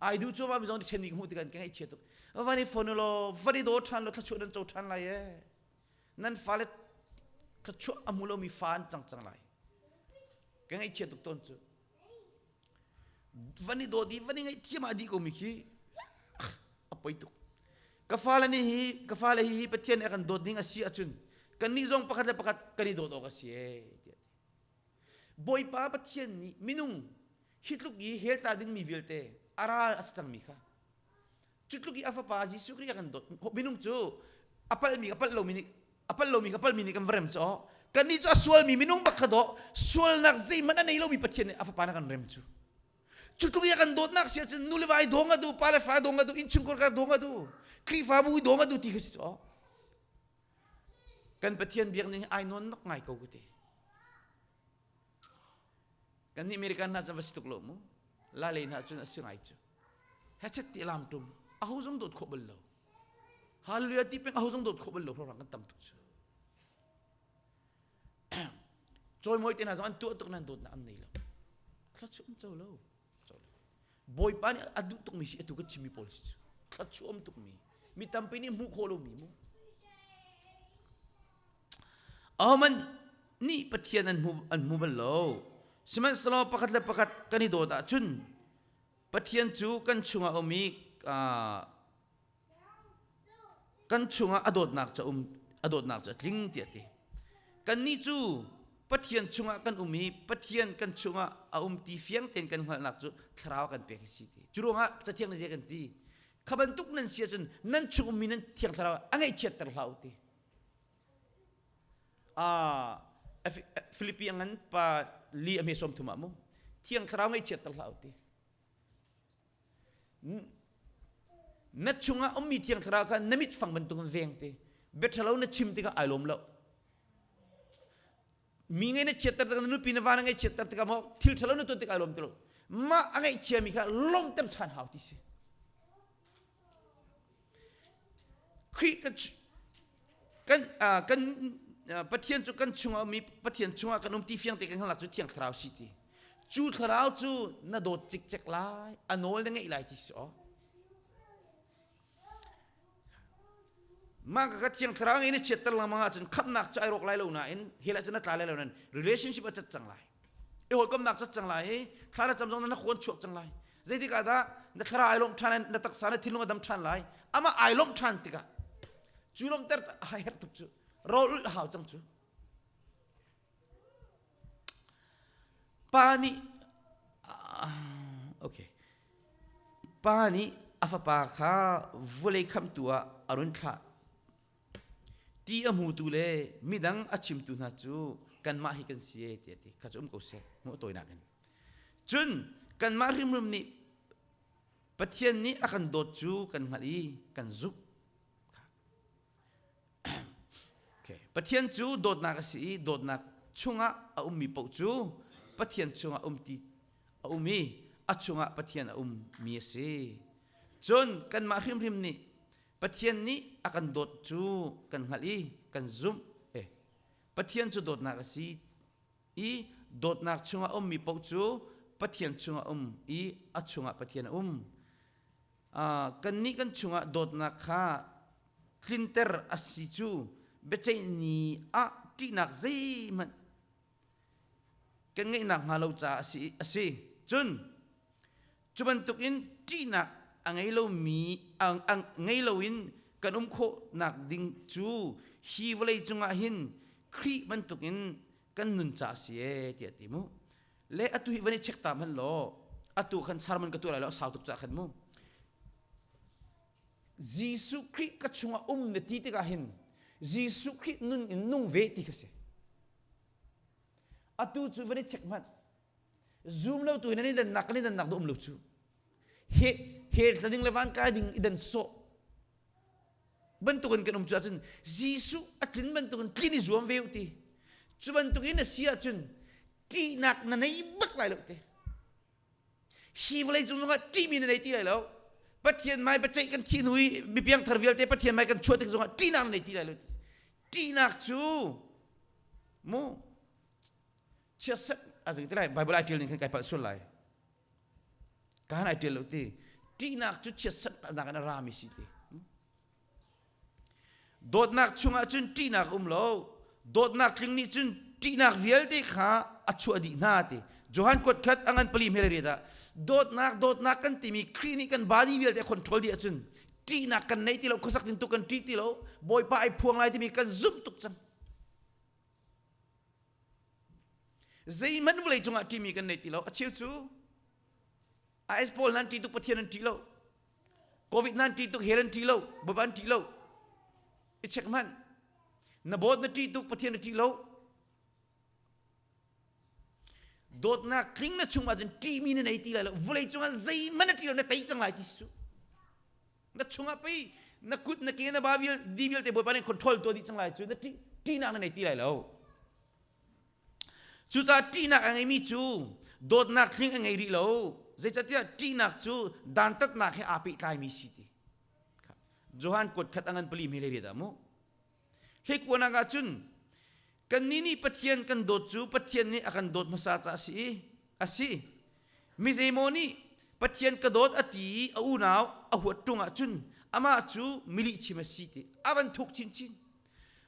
ai duh cu ma mi zong ṭhen mi ka hmuh tikah ka ngaihchia tuk van i phone law van i daw ṭhan law thluachuah nan co ṭhan lai ee nan fale thluachuah a hmu lomi fa an cang cang lai ka ngaihchia tuk tawn cu van i dawt i van i ngaihthiam ah dih komi khi a poi tuk ka fale nih hi ka fale hi Pathian nih a kan dawt ning a si ahcun kannih zong pakhat le pakhat kan i dawt awk a si ee tiah Bawipa Pathian nih minung hi tluk i hell tla dingmi vialte a ral a si cangmi kha Cu tluk i a fapa Jesuh Khrih a kan dawt. Minung cu a palhmi a palh lomi nih a palh lomi ka palhmi nih kan va rem cu kannih cu a sualmi minung bak kha dawh sualnak zeihmanh a nei lomi Pathian nih a fapa na kan rem cu cu tluk i a kan dawtnak si ahcun nu le va i dawng a duh pa le fa dawng a duh innchungkhar ka dawng a duh Khrihfabu i dawng a duh ti kha si cu kan Pathian biak ning ai nawn nok ngai ko ka ti Kan nih American hna cun va si tuk lo mu. La lei hna cun a si ngai cu. Hechet ti lam tum aho zong dawt khawh bal lo. Hallelujah ti peng aho zong dawt khawh bal lo rang kan tam tuk cu. Cawimawi te hna zong an tuah tuk nan dawtnak an nei lo. Thluachuah an co lo. Bawipa nih a duh tukmi si atu ka chimmi pawl si cu. Thluachuah um tukmi. Mi tampi nih hmuh khawh lomi mu. Ahohmanh nih Pathian an hmu, an hmu bal lo. Sihmanhsehlaw pakhat le pakhat kan i dawt ahcun Pathian cu kan chungah a um i kan chungah a dawtnak cu um a dawtnak cu a tling tiah a ti. Kannih cu Pathian chungah kan um i Pathian kan chungah a um ti fiang tein kan hngalhnak cu thlarau kan pek hi si ti. Cu ruangah Cathiang nih zei kan ti? Kha bantuk nan si ahcun nan chung ummi nan thiang thlarau a ngaihchiatter hlah u ti. Filipi a ngan pa li a hme sawm thum ah mu thiang thlarau ngaihchiatter hlah u ti. Na chungah ummi thiang thlarau kha na mit fang bantukin veng te bia ṭhalo na chim tikah ai lawm lo mi ngei na chiatter tikah na nupi na va na ngaihchiatter tikah maw thil ṭhalo na tuah tikah ai lawm ti lo mah a ngaihchiami kha lawmter ṭhan hau ti si Khrih kan kan kan Pathian cu kan chungah ummi Pathian chungah kan um ti fiang te kan hngalh cu thiang thlarau si ti cu thlarau cu na dawt cikcek lai a nawl na ngeih lai ti si aw mah ka thiang thlarau ngei na chiatter lengmang ahcun khamhnak cu ai rawk lai lo nain hell ah cun na tla lai lo nain relationship a cat cang lai i hawikomnak cat cang lai i thla na cam zong na khawn chuak cang lai zeitik ah dah na thlarau ai lawmh ṭhan lai na taksa na thinlung a dam ṭhan lai amah ai lawmh ṭhan tikah cu lawmhter a herh tuk cu rawl ulh a hau cang cu pa nih okay pa nih a fapa kha vawlei khamtu ah a run thlah ti a hmutu le midang a chimtu hna cu Kanmah hi kan si e tiah ti. Kha cu um ko seh. Mu tawinak in. Cun kanmah hrimhrim nih Pathian nih a kan dawt cu kan hngalh i kan zumh. Okay. Pathian cu dawtnak a si i dawtnak chungah a ummi paoh cu Pathian chungah um ti a um i a chungah Pathian a ummi a si. Cun kanmah hrimhrim nih Pathian nih a kan dawt cu kan hngalh i kan zumh. Eh, Pathian cu dawtnak a si i dawtnak chungah a ummi paoh cu Pathian chungah um i a chungah Pathian a um. Kannih kan chungah dawtnak kha tlinter a si cu biaceih ni ah ṭihnak zeihmanh kan ngeihnak hnga lo caah a si. Cun cu bantukin ṭihnak a ngei lomi a ngei loin kan um khawhnak ding cu hi vawlei cungah hin Khrih bantukin kan nun caah a si ee tiah a ti mu. Le atu hi van i check ta hmanh law atu khan sermon ka tuah lai lo a sau tuk caah khan mu. Jesuh Khrih ka chungah um na ti tikah hin Jesuh Khrih nun in nung ve ti kha si. Atu cu van i check hmanh. Zum lo tu hin an i dannak kan i dannak dah um lo cu. He he tla ding le van kai ding i dan sawh bantukin kan um cu ahcun Jesuh a tlin bantukin tlin i zuam ve u ti. Cu bantukin a si ahcun ṭihnak na nei bak lai lo ti. Hi vawlei cung zongah ṭihmi na nei ti lai lo. Pathian mai biaceih kan thih hnu i mipiang thar vialte Pathian mai kan chuah tik zongah ṭihnak na nei ti lai lo ti. Ṭihnak cu mu chiatset a zing ti lai Bible ai ṭial ning khan kai palh sual lai. Kaan ai ṭial lo ti. Ṭihnak cu chiatserhnak in a rami si ti. Dawtnak chungah cun ṭihnak um lo. Dawtnak tling nih cun ṭihnak vialte kha a chuah dih hna ti. Johan kuat khat a ngan pali hmel riat ah dawtnak dawtnak kan timi Khrih nih kan body vialte a control dih ahcun ṭihnak kan nei ti lo khuasak tin tu kan ṭih ti lo Bawipa ai phuang lai timi kan zumh tuk cang. Zeihmanh vawlei cungah ṭihmi kan nei ti lo. A cheu cu IS pawl nan ṭih tuk Pathian an ṭih lo. Covid nan ṭih tuk hell an ṭih lo. Bawipa an ṭih lo. I check hmanh. Na bawt na ṭih tuk Pathian na ṭih lo. Dawtnak tling na chung ahcun ṭihmi na nei ti lai lo. Vawlei cungah zeihmanh na ṭih lo na tei cang lai ti si cu. Na chungah pei na kut na ke na ba vial di vialte Bawipa nih control tuah dih cang lai cu na ṭih ṭihnak na nei ti lai lo. Cucaah ṭihnak a ngeimi cu dawtnak tling a ngei rih lo. Zeicahtiah ṭihnak cu dantatnak he aa pehtlaimi si ti. Johan kuat khat a ngan pali hme le riat ah mu. Hleikuanak ah cun kannih nih Pathian kan dawt cu Pathian nih a kan dawt hmasa caah a si i a si. Mi zeimaw nih Pathian ka dawt a ti i a unau a huat ṭung ahcun amah cu milihchim a si ti a van thuk chinchin.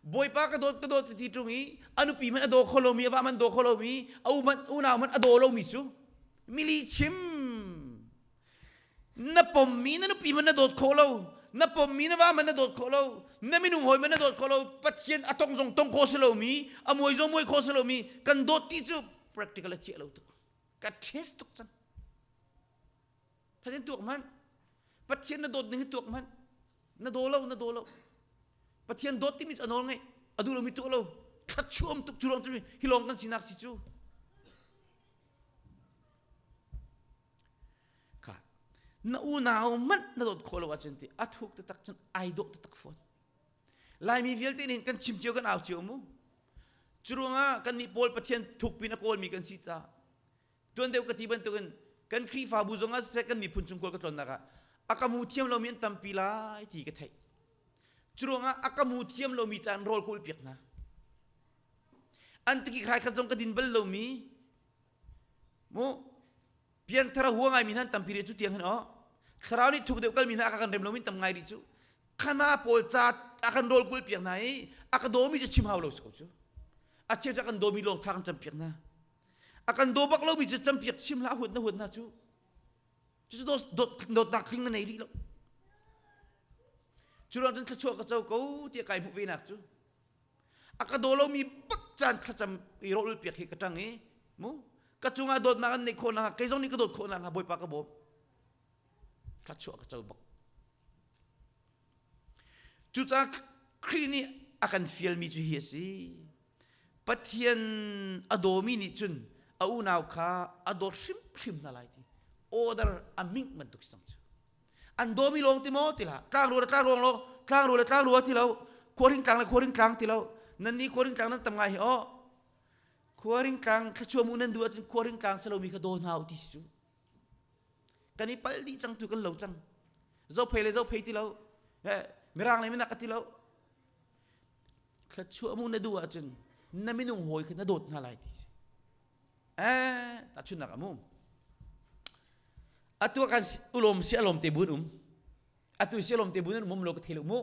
Bawipa ka dawt ka dawt ti ṭung i a nupi hmanh a daw kho lomi a va hmanh daw kho lomi a unau hmanh a daw lomi cu milihchim na pommi na nupi hmanh na dawt khawh lo na pommi na va hmanh na dawt khawh lo na minung hawi hmanh na dawt khawh lo Pathian a tong zong tong khawh si lomi a muai zong muai khawh si lomi kan dawt ti cu practical a chiah lo tuk ka test tuk cang Pathian tuak hmanh Pathian na dawt ning hi tuak hmanh na daw lo na daw lo Pathian dawt timi cu a nawl ngeih a duh lomi tuah lo thlachuam tuk cu lawng cu hi lawng kan sinak si cu Kha na unau hmanh na dawt khawh lo ahcun ti a thuk taktak cun ai dawh taktak fawn. Laimi vialte nih kan chim cio kan au cio mu. Cu ruangah kannih pawl Pathian thukpin a kawlmi kan si caah tuan deuh ka ti bantukin kan Khrihfabu zongah siseh kan miphun chung kawl ka tlawnnak ah a ka hmu thiam lomi an tampi lai ti ka theih. Cu ruangah a ka hmu thiam lomi caan rawl ka ulhpiak hna. An tikik hrai khat zong ka din bal lomi Mu piangthar a hua ngaimi hna an tampi rih tu tiang hin aw thlarau nih thuk deuh kalmi hna a kan rem lomi tam ngai rih cu khana pawl ca a kan rawl kul piak hna i a ka dawmi cu chim hau lo si ko cu a cheu cu a kan dawmi lawng tha kan campiak hna a kan daw bak lomi cu campiak chim hlah huat na huat hna cu cucu dawtnak tling na nei rih lo cu ruang cun thluachuah ka co ko tiah kai hmuh ve nak cu a ka daw lomi bak caan thlacam i rawlul piak hi ka ṭang i mu ka cungah dawtnak an neih khawh nakhnga kei zong nih ka dawt khawh nakhnga Bawipa ka bawm thluachuah ka co bak cucaah Khrih nih a kan fialmi cu hi a si. Pathian a dawmi nih cun a unau kha a dawt hrimhrim hna lai ti order a ming bantuk si cang cu. An dawmi lawng ti maw ti hlah. Tlangrual le tlangruang lo, tlangrual le tlangrua ti lo, khuaring tlang le khuaring tlang ti lo. Nan nih khuaring tlang nan tam ngai hi aw. Khuaring tlang thluachuah mu nan duh ahcun khuaring tlang si lomi kha daw hna u ti si cu. Kan i palh dih cang tu kan lo cang. Zophei le zophei ti lo. Mirang le minak ka ti lo. Thluachuah mu na duh ahcun na minung hawi kha na dawt hna lai ti si. Eh, tahchunhnak amu. Atu kan ulawm si alawm te bun um. Atu si alawm te bun um lo ka thei lo mu.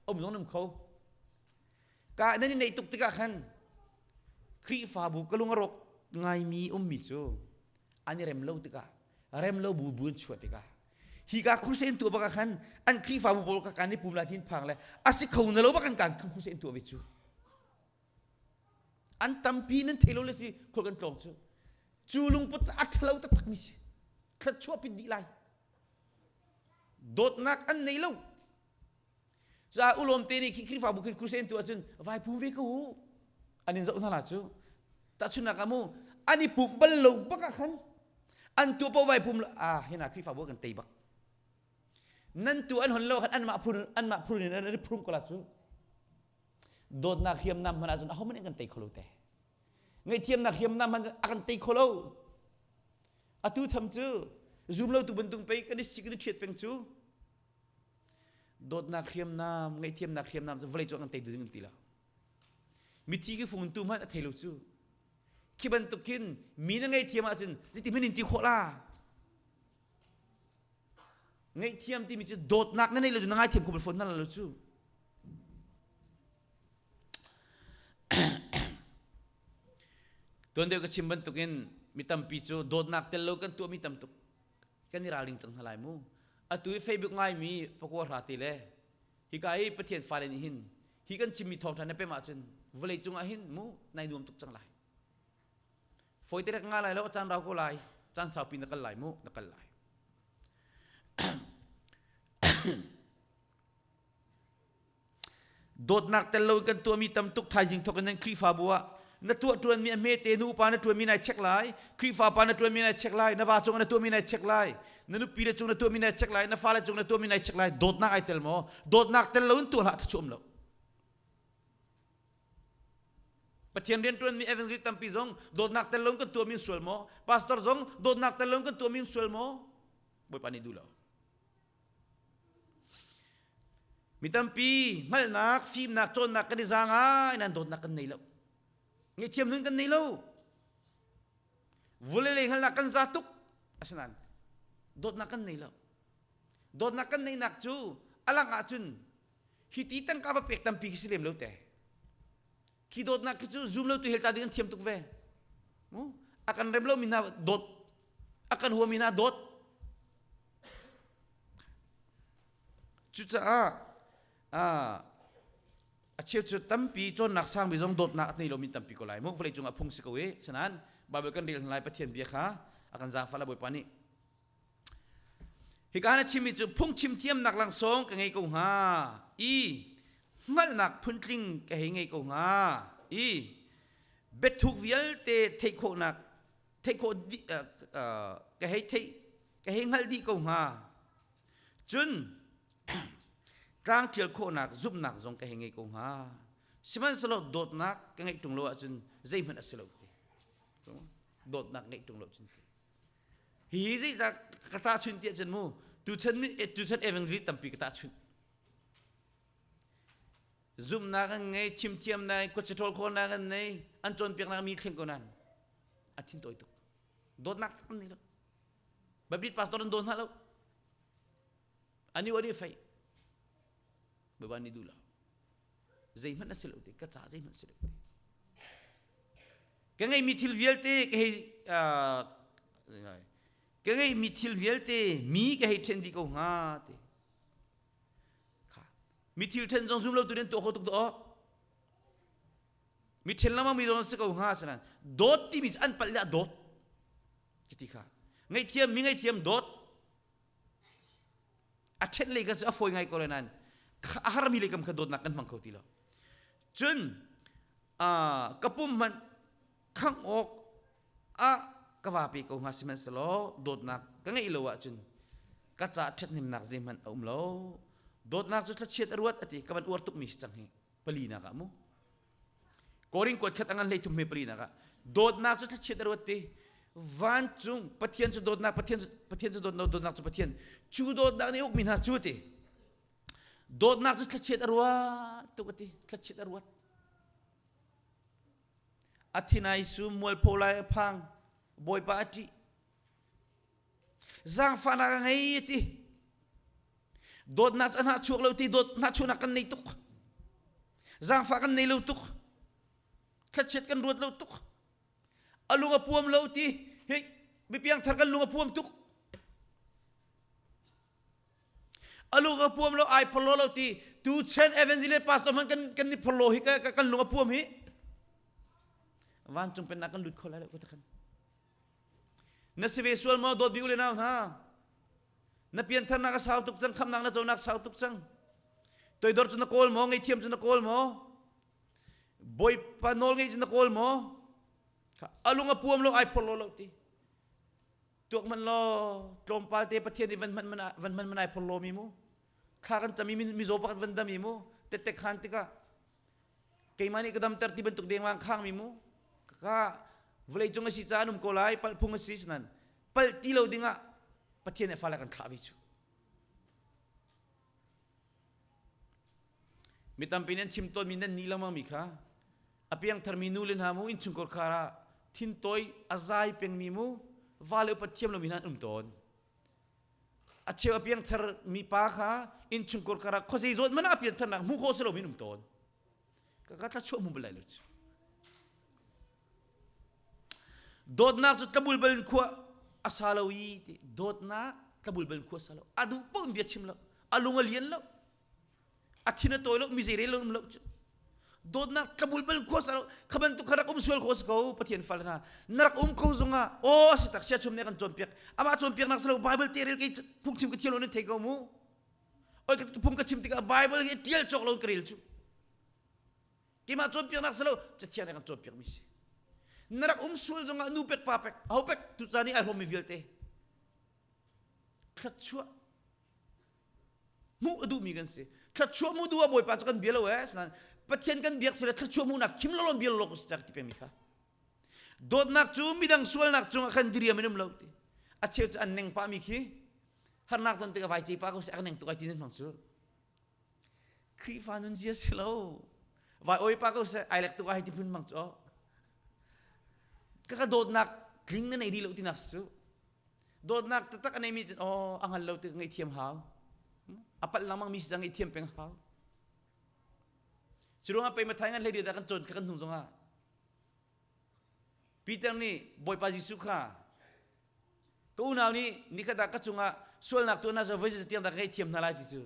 Um zong um kho. Ka nan i neih tuk tikah khan Khrihfabu ka lung a rawk ngaimi ummi cu an i rem lo tikah rem lo bu bu an chuah tikah hika crusade tuah bak ah khan an Khrihfabu pawl ka kan i pum lai tin phang le a si kho na lo bak kan kan crusade tuah ve cu an tampi nan thei lo le si khol kan tlawng cu cu lungput a ṭhalo taktak mi si thluachuah pit dih lai dawtnak an nei lo Ca ulawm te nih khi Khrihfabu khin crusade tu ahcun vai pum ve ko u. An in zoh hna la cu. Tahchunhnak ah mu an i pumh bal lo bak ah khan an tu po vai pum ah hina Khrihfabu kan tei bak. Nan tu an hon lo khan anmah phun anmah phun in an i phrum ko la cu. Dawtnak hriamnam hman ahcun ahohmanh in kan tei kho lo te. Ngaihthiamnak hriamnam hman a kan tei kho lo. Atu tham cu zum lo tu bantung pei kan i sik kan i ṭhiat peng cu. Dawtnak hriamnam, ngaihthiamnak hriamnam cu vawlei cu an tei ding ti lo. Mithi khi fung tu hmanh a thei lo cu. Khi bantuk khin mi na ngaihthiam ahcun zeiti hmanh in ti khawh la. Ngaihthiam timi cu dawtnak na nei lo cu na ngaithiam kho bal fawn na lo cu. Tuan deuh ka chim bantukin mi tampi cu dawtnak tel lo kan tuahmi tam tuk. Kan i ralring cang hna lai mu. Atu i Facebook ngaimi pakua hra te le hika i Pathian fale nih hin hi kan chimmi thawngṭha na pem ahcun vawlei cungah hin mu nai nuam tuk cang lai. Fawi te nga lai lo caan rau ko lai. Caan saupi na kal lai mu na kal lai. Dawtnak tel lo kan tuahmi tam tuk thaizing thawk in nan Khrihfabu ah na tuah ṭuanmi a hmete nu upa na ṭuanmi nai check lai Khrihfa pa na ṭuanmi nai check lai na va cung na tuahmi nai check lai na nupi le cung na tuahmi nai check lai na fale cung na tuahmi nai check lai dawtnak ai tel maw dawtnak tel lo in tuah hlah thachu um lo Pathian rian ṭuanmi evangelist tampi zong dawtnak tel lo in kan tuahmi sual maw pastor zong dawtnak tel lo in kan tuahmi sual maw Bawipa nih duh lo Mi tampi hngalhnak, fimnak, cawnnak kan i za ngai nain dawtnak kan nei lo. Ngaihthiam nun kan nei lo. Vulei lei hngalhnak kan za tuk. Asinain dawtnak kan nei lo. Dawtnak kan neihnak cu a lang ahcun hi ti tangka va pek tampi khi si lem lo te. Khi dawtnak khi cu zum lo tu hel ta ding an thiam tuk ve. A kan rem lo mi hna dawt a kan huami hna dawt Cucaah a cheu cu tampi cawnnak sangmi zong dawtnak a nei lomi tampi ko lai mu vawlei cungah phung si ko i sinain Bible kan rel lai Pathian bia kha a kan zaangfah la Bawipa nih Hika na chimmi cu phungchim thiamnak langsawng ka ngei ko hnga i hngalhnak phuntling ka hei ngei ko hnga i biathuk vialte theih khawhnak theih khawh ka hei theih ka hei hngalh dih ko hnga Cun tlangṭial khawhnak zumhnak zong ka hei ngei ko hnga. Sihmanhsehlaw dawtnak ka ngeih ṭung lo ahcun zeihmanh a si lo ti. Dawtnak ngeih ṭung lo cun ti. Hi zeidah ka tahchunh ti ahcun mu tuchan tuchan evangelist tampi ka tahchunh. Zumhnak an ngei, chimthiamnak, khuachiṭhawl khawhnak an nei, an cawnpiaknak mi thleng ko nan a thin tawi tuk. Dawtnak tak an nei lo. Baptist pastor an daw hna lo. Ani ani fei. Bawipa nih duh lo. Zeihmanh a si lo ti, ka ca zeihmanh si lo ti. Ka ngeihmi thil vialte ka hei ka ngeihmi thil vialte mi ka hei ṭhen dih ko hnga ti. Kha. Mi thil ṭhen zong zum lo tu nih tuah kho tuk dawh. Mi ṭhen lengmang mi zong si ko hnga sanan dawt timi cu an palh le a dawt. Ti kha ngaihthiam mi ngaihthiam dawt a ṭhen lei kha cu a fawi ngai ko lai nain a harmi lei kam kha dawtnak kan hmang kho ti lo cun. Ka pum hmanh khangh awk ah ka vapi ko hnga sihmanhsehlaw dawtnak ka ngeih lo ahcun ka ca ṭhathnemnak zeihmanh a um lo. Dawtnak cu thlachiat a ruat a ti ka van uar tukmi si cang hi palinak ah mu. Korin kuat khat a ngan hlei thum he palinak ah dawtnak cu thlachiat a ruat ti vancung Pathian cu dawtnak Pathian cu Pathian cu dawtnak dawtnak cu Pathian cu dawtnak nih ukmi hna cu ti dawtnak cu thlachiat a ruat tuk a ti thlachiat a ruat A thinai sum mualpho lai a phang. Bawipa a ṭih. Zaangfahnak a ngei a ti. Dawtnak cu a hnahchuak lo ti dawt hnahchuahnak kan nei tuk. Zaangfah kan nei lo tuk. Thlachiat kan ruat lo tuk. A lung a puam lo ti. Hei, mipiang thar kan lung a puam tuk. A lung a puam lo ai phorlo lo ti tu chen evangelist pastor hmanh kan kan ni phorlo hi ka kan lung a puam hi vancung pennak kan lut kho lai lo ka khan na si ve sual maw dawt bi ule nau hna na piantharnak a sau tuk cang khamnak na conak sau tuk cang toidor cu na kawl maw ngeihthiam cu na kawl maw bawipa nawl ngei cu na kawl maw a lung a puam lo ai phorlo lo ti Tuak hmanh law tlawmpal te Pathian nih van hman van hman man ai phor lomi mu. Thla kan cam i mizaw pakhat van dam i mu. Tette khan tikah keimah nih ka damter ti bantuk dengmang khangmi mu. Ka vawlei cung a si caah an um ko lai palh phung a si sinan palh ti lo dingah Pathian nih fale kan thlah ve cu. Mi tampi nih an chim tawnmi nan nih lengmang mi kha a piangtharmi nu le hna mu innchungkhar khar ah thintawi a zai pengmi mu va le upat thiam lomi hna an um tawn. A cheu a piangthar mi pa kha innchungkhar khar ah khuazei zawn hmanh ah a piantharnak hmuh khawh si lomi an um tawn. Ka ka thlachuah hmu bal lai lo cu. Dawtnak cu tlabulbal in khua a sa lo i ti dawtnak tlabulbal in khua a sa lo. A duh paoh in bia chim lo. A lung a lian lo. A thin a tawi lo. Mi zei rel lo um lo cu. Dawtnak tlabulbal in khua sa lo. Kha bantuk kha rak um sual kho si ko Pathian fal hna. Na rak um ko zongah aw si tak sia chum nih a kan cawnpiak. Amah cawnpiaknak si lo Bible te rel kei phungchim ka thiam lo nan thei ko mu. Oi ka phung ka chim tikah Bible hi tial cawk lo in ka rel cu. Keimah cawnpiaknak si lo cathiang nih a kan cawnpiakmi si. Na rak um sual zongah nu pek pa pek aho pek tu caan i ai hrawmmi vialte thluachuah hmuh a duhmi kan si. Thluachuah hmuh duh ah Bawipa cu kan bia lo eh. Asinain Pathian kan biak si le thluachuah hmuhnak khim lo bia lo si cak ti pemi kha. Dawtnak cu midang sualnak cungah khan diriam in um lo ti. A cheu cu an neng pahmi khi harnak ton tikah vai ce pa ko si a ka neng tuk ai ti nan hmang cu. Khrihfa nun zia si lo. Vai oi pa ko seh ai lek tuk ai ti phun mang cu. Ka ka dawtnak tling na nei dih lo tinak cu. Dawtnak taktak a neimi cun oh a hngal lo ti ngaihthiam hau. A palh lengmang mi si cang ngaihthiam peng hau. Cu ruangah pei Mathai ngan hlei dah kan cawn kha kan hnung zongah Peter nih Bawipa Jesuh kha ka unau nih nikhat ah ka cungah sualnak tuah hna seh voi tiang dah ka ngaihthiam hna lai ti cu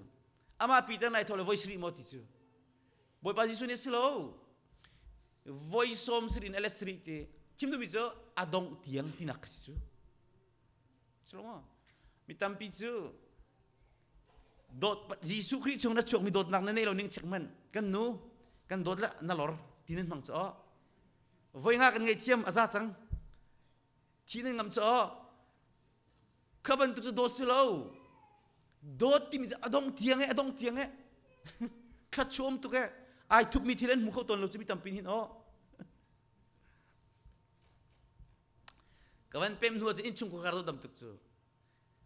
amah Peter nai thaw le voi sarih maw ti cu Bawipa Jesuh nih si lo voi sawm sarih in a let sarih ti chim duhmi cu a dongh tiang tinak ka si cu si lo maw mi tampi cu dawt Jesuh Khrih chung na chuakmi dawtnak na nei lo ning chek hmanh kan nu kan dawt le na lor ti nan hmang cu voi nga kan ngaihthiam a za cang Thi nan ngam caw. Kha bantuk cu dawt si lo. Dawt timi cu a dong tiang e, a dong tiang e. Thla tuk e. Ai thupmi thil an hmu kho tawn lo cu mi tampi hin aw. Ka van pem hnu ahcun innchungkhar dawt dam tuk cu.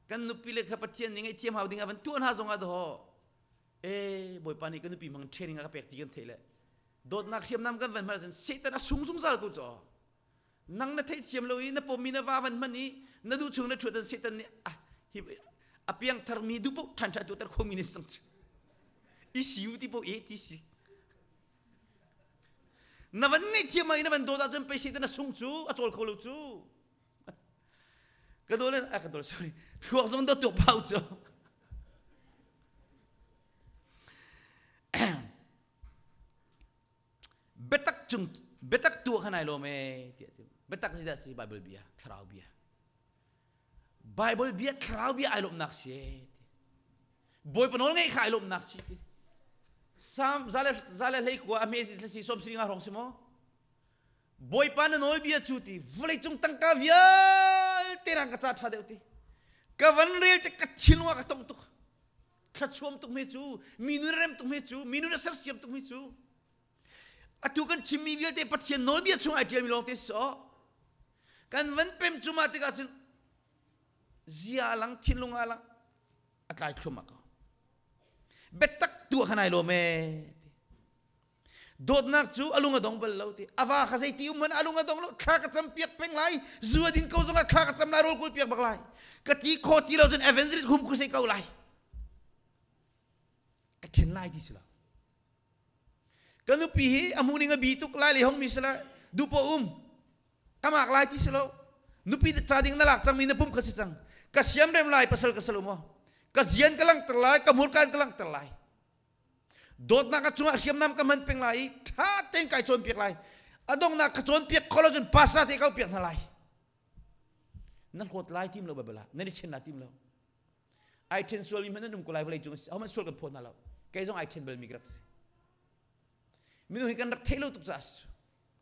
Kan nupi le kha Pathian nih ngaihthiam hau ding ah van tuah hna zong ah daw. E Bawipa nih ka nupi hmang training a ka pek ti kan theih le dawtnak hriamnam kan van hman ahcun Satan a sung zungzal ko cu. Nang na theihthiam lo i na pawmmi na va van hman i na duh chung na ṭhuat an Satan nih ah hi a piangtharmi duh paoh ṭhan ṭha tuahter khomi na si cang i siu ti paoh e ti si na van ngaihthiam i na van dawt ahcun pei Satan a sung cu a cawl kho lo cu ka dawt le a ka dawt sorry thluak zong dawt tuk pau cu Biatak cung biatak tu khan ai lawm ee tiah ti. Biatak si dah si Bible bia, thlarau bia. Bible bia, thlarau bia ai lawmnak si ee ti. Bawipa nawl ngeih kha ai lawmnak si ti. Sam zale zale hlei kua a hme si si som si nga hrawng si maw? Bawipa na nawlbia cu ti vawleicung tangka vialte nang ka ca ṭha deuh ti. Ka van rel te ka thinlung ah ka tong tuk. Thlachuam tuk me cu, mi nun rem tuk me cu, mi nun a sersiam tuk me cu. Atu kan chimmi vialte Pathian nawlbia chung ai ṭialmi lawng te si sawh. Kan van pem cuma tikah cun zia lang thinlung ah lang a tlai thluahmah ko. Biatak tu ah khan ai lawm ee. Dawtnak cu a lung a dong bal lo ti. A va kha zeiti um hmanh a lung a dong lo. Thla ka cam piak peng lai. Zu a din ko zongah thla ka cam lai rawl kawl piak bak lai. Ka ti kho ti lo cun evangelist hum ku sei ko lai. Ka ṭhen lai ti si lo. Ka nupi hi a hmuh ning a bi tuk lai le hong mi si la dupo um. Ka mak lai ti si lo. Nupi ca ding na lak cangmi na pum kha si cang. Ka siam rem lai pasal ka sal um Ka zian ka langhter lai, ka hmurkaan ka langhter lai. Dawtnak a cungah hriamnam ka hman peng lai i ṭha tein kai cawnpiak lai. A donghnak ka cawnpiak kho lo cun pastor te ka piak hna lai. Na hlawt lai tim lo Bible ah nan i ṭhen la tim lo. Ai ṭhen sualmi hmanh nan um ko lai vawlei cung ahohmanh sual kan phawt hna lo. Kei zong ai ṭhen balmi ka rak si. Minung hi kan rak theih lo tuk caah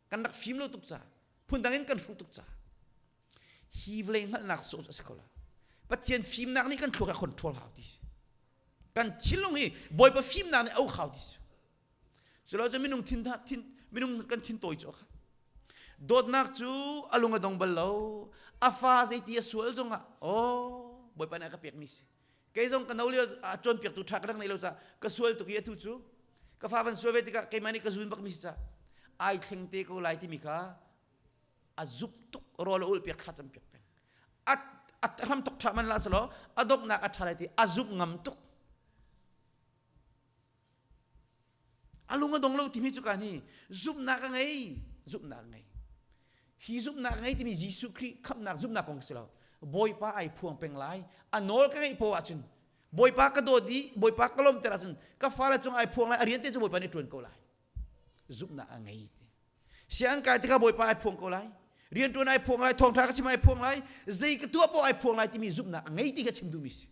kan rak fim lo tuk caah phundang in kan hruh tuk caah hi vawlei hngalhnak sawh a si ko la. Pathian fimnak nih kan thluak a control hau ti si. Kan thinlung hi Bawipa fimnak nih a uk hau ti si. Culo cu minung thin thin minung kan thin tawi cu kha. Dawtnak cu a lung a dong bal lo. A fa zeiti a sual zongah oh Bawipa nih a ka pekmi si. Kei zong ka no lio a cawnpiaktu ṭha ka rak nei lo caah ka sual tuk i atu cu ka fa van sual ve tikah keimah nih ka zun bakmi si caah ai thleng te ko lai timi kha a zup tuk rawl a ulh piak thla cam piak peng a a hram tuk ṭha man la selaw a donghnak a ṭha lai ti a zumh ngam tuk a lung a dong lo timi cu ka ni zumhnak a ngei zumhnak a ngei hi zumhnak a ngei timi Jesuh Khrih khamhnak zumhnak kong si lo Bawipa ai phuang peng lai a nawl ka ngeih poah ahcun Bawipa ka dawt i Bawipa ka lawmter ahcun ka fale cung ai phuang lai a rian te cu Bawipa nih ṭuan ko lai zumhnak a ngei ti sianginn kai tikah Bawipa ai phuang ko lai rianṭuan ai phuang lai thawngṭha ka chim ai phuang lai zei ka tuah poah ai phuang lai timi zumhnak a ngei ti kha chim duhmi si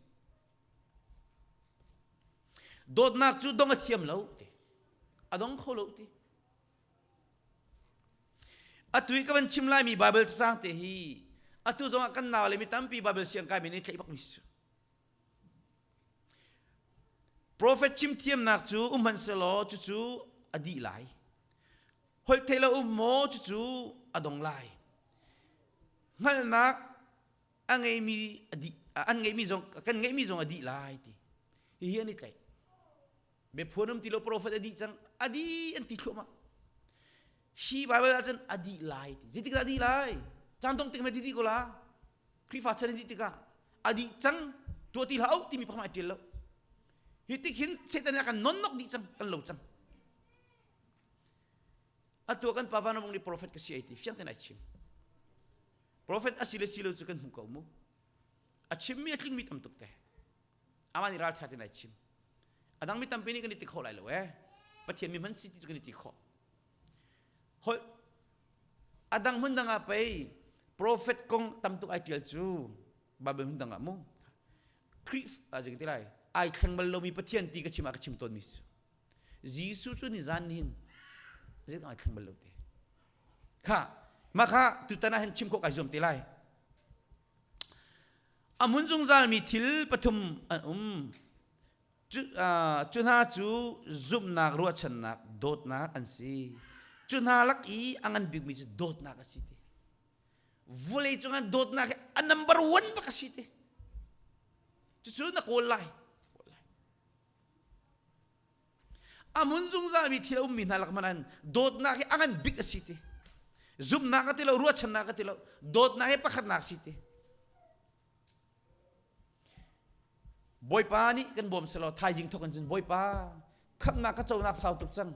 Dawtnak cu dong a thiam lo ti. A dong kho lo ti. Atu i ka van chim laimi Bible cacang te hi atu zongah kan nau le mi tampi Bible siang kai mi nih tlaih bakmi si. Prophet chim thiamnak cu um hmanhsehlaw cucu a dih lai. Holh theih lo um maw cucu a dong lai. Hngalhnak a ngeimi a dih an ngeihmi zong kan ngeihmi zong a dih lai ti hihi an i tlaih biaphuan um ti lo profet a dih cang a dih an ti thluahmah hi Bible ahcun a dih lai ti zeitik dah a dih lai caan dong tik ma dih ko la Khrihfa chan a dih tikah a dih cang tuah ti hlah au timi pakhat ai ṭial lo hi tik hin Satan a kan nonnok dih cang kan lo cang atu kan pa vanramung nih profet ka si ai ti fiang ten ai chim Profet a si le si lo cu kan hmu ko mu. A chimmi a tlingmi tam tuk te. Amah nih ralṭha tein ai chim. A dang mi tampi nih kan i ti kho lai lo eh. Pathian mi hman si ti cu kan i ti khawh. Holh a dang hmun dang ah pei profet kong tam tuk ai ṭial cu Bible hmun dang ah mu. Khrih a ti lai ai thleng bal lomi Pathian ti ka chim ah ka chim tawnmi cu. Jesuh cu nizan nihin zeitin ai thleng bal lo te. Kha mah kha tutan ah hin chim khawh kai zuam te lai. A hmun zungzalmi thil pathum an um. Cu, uh, cu hna cu zumhnak, ruahchannak, dawtnak an si. Cu hna lak i a ngan bikmi cu dawtnak a si ti. Vawlei cungah dawtnak hi a number one bak a si ti. Cucu na kawl lai. A hmun zungzalmi thil a ummi hna lak hmanh an dawtnak hi a ngan bik a si ti. Zumhnak a ti lo, ruahchannak a ti lo, dawtnak hi pakhatnak a si ti. Bawipa nih kan bawm selaw thaizing thawk in cun Bawipa khamhnak ka conak sau tuk cang.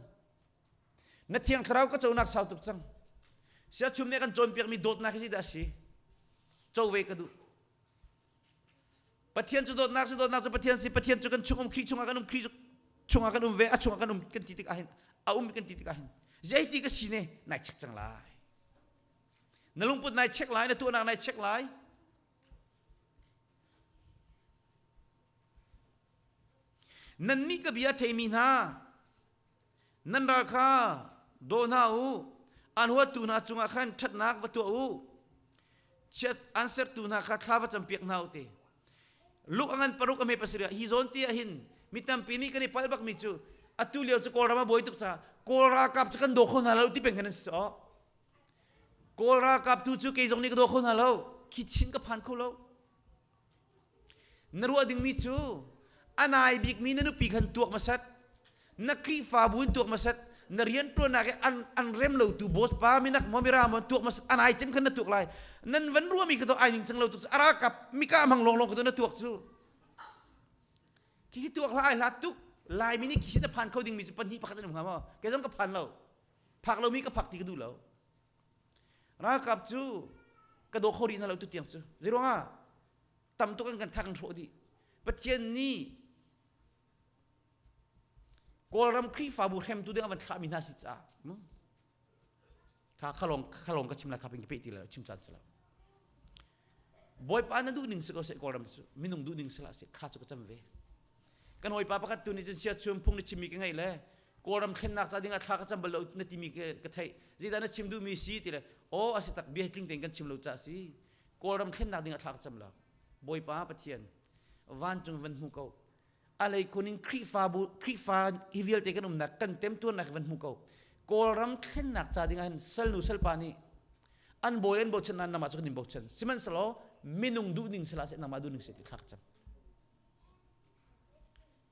Na thiang thlarau ka conak sau tuk cang. Siachum nih kan cawnpiakmi dawtnak hi zeidah a si? Co ve ka duh. Pathian cu dawtnak si dawtnak cu Pathian si Pathian cu kan chung um Khrih chungah kan um Khrih chungah kan um ve a chungah kan um kan ti tikah hin a um kan ti tikah hin zeiti ka si ne nai check cang lai na lungput nai check lai na tuahnak nai check lai nannih ka bia theimi hna Nan ral kha daw hna u. An huattu hna cungah khan ṭhatnak va tuah u. Chiat an sertu hna kha thla va campiak hna u ti. Luke a ngan paruk a hme pasarih hi zawn ti ah hin mi tampi nih kan i palh bakmi cu atu lio cu Kawlram a buai tuk caah Kawl ralkap cu kan daw kho hna lo ti peng kan si aw. Kawl ralkap tu cu kei zong nih ka daw kho hna lo. Khi chin ka phan kho lo. Na ruah dingmi cu a nai bikmi na nupi khan tuak hmasat, na Khrihfabu in tuak hmasat, na rianṭuannak i an, an rem lotu boss pa minak maw mira maw tuak hmasat, a nai cem khan na tuak lai. Nan van ruahmi kha to ai ning cang lo tuk a ralkap mika hmang lawnglawng kha to na tuak cu. Khi tuak hlah ai hlat tuk. Laimi nih khi sin a phan kho dingmi cu pahnih pakhat an um hnga maw? Kei zong ka phan lo. Phak lomi ka phak ti ka duh lo. Ralkap cu ka daw kho rih hna lo tutiang cu. Zeiruangah tam tuk an kan thak an hrawh dih. Pathian nih Kawlram Khrihfabu hremtu ding a van thlahmi hna si caah kha khalong khalong ka chim lai kha ping ka peh ti lo chim caan si lo. Bawipa na duh ning si ko seh Kawlram cu minung duh ning si hlah seh kha cu ka cam ve. Kan hawipa pakhat tu nih cun sia chum phung na chimmi ka ngaih le Kawlram thlennak ca dingah thla ka cam bal lo na timi ka theih. Zeidah na chim duhmi si ti le aw a si tak bia tling tein kan chim lo ca si. Kawlram thlennak dingah thla ka cam lo. Bawipa Pathian vancung van hmu ko. A lei khun in Khrihfabu Khrihfa hi vialte kan umnak kan temtuarnak van hmu ko. Kawlram thlennak ca dingah hin salnu salpa nih an bawi an bochan nain nangmah cu kan in bochan. Sihmanhsehlaw minung duh ning sila seh nangmah duh ning seh ti thla ka cam.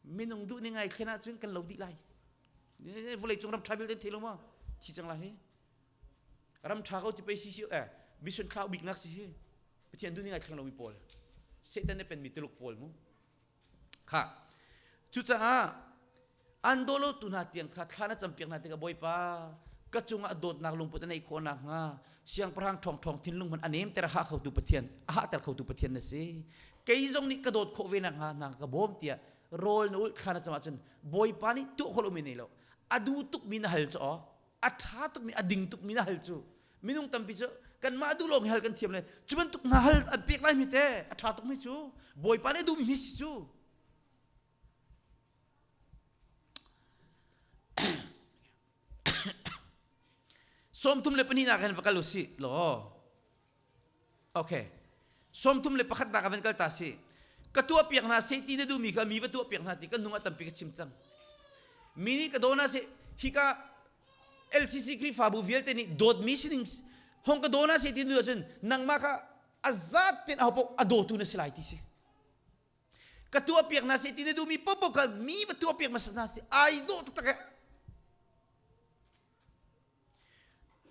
Minung duh ning ai thlen ahcun kan lo dih lai. Vawlei cung ram ṭha vialte thei lo maw? Thi cang lai hi. Ram ṭha ko ti pei si si eh mission thlau biknak si hi. Pathian duh ning ai thleng lomi pawl. Satan nih penmi Tuluk pawl mu. Kha. Cucaah an daw lo tu hna tiang kha thla na campiak hna tikah Bawipa ka cungah dawtnak lungput a neih khawh nakhnga siangpahrang ṭhawngṭhawng thinlung hmanh a nemter a hah khotu Pathian a hahter khotu Pathian na si kei zong nih ka dawt khawh ve nakhnga hna ka bawm tiah rawl na ulh thla na cam ahcun Bawipa nih tuah khawh lomi nei lo a duh tukmi na hal cu aw a ṭha tukmi a ding tukmi na hal cu minung tampi cu kanmah duh lawng hi hal kan thiam le cu bantuk hna hal an pek lai mi te a ṭha tukmi cu Bawipa nih a duhmi hi si cu Sawmthum le pahnihnak hin va kal u sih law. Okay. Sawmthum le pakhatnak ah van kal ta si. Ka tuah piak hna seh ti na duhmi kha mi va tuah piak hna ti kan nung ah tampi ka chim cang. Mi nih ka daw hna seh hika LCC Khrihfabu vialte nih dawtmi sining hong ka daw hna seh ti na duh ahcun nangmah kha a zat ten ahopaoh a dawtu na si lai ti si. Ka tuahpiak hna seh ti na duhmi paohpaoh kha mi va tuahpiak hmasa hna seh ai dawh taktak eh.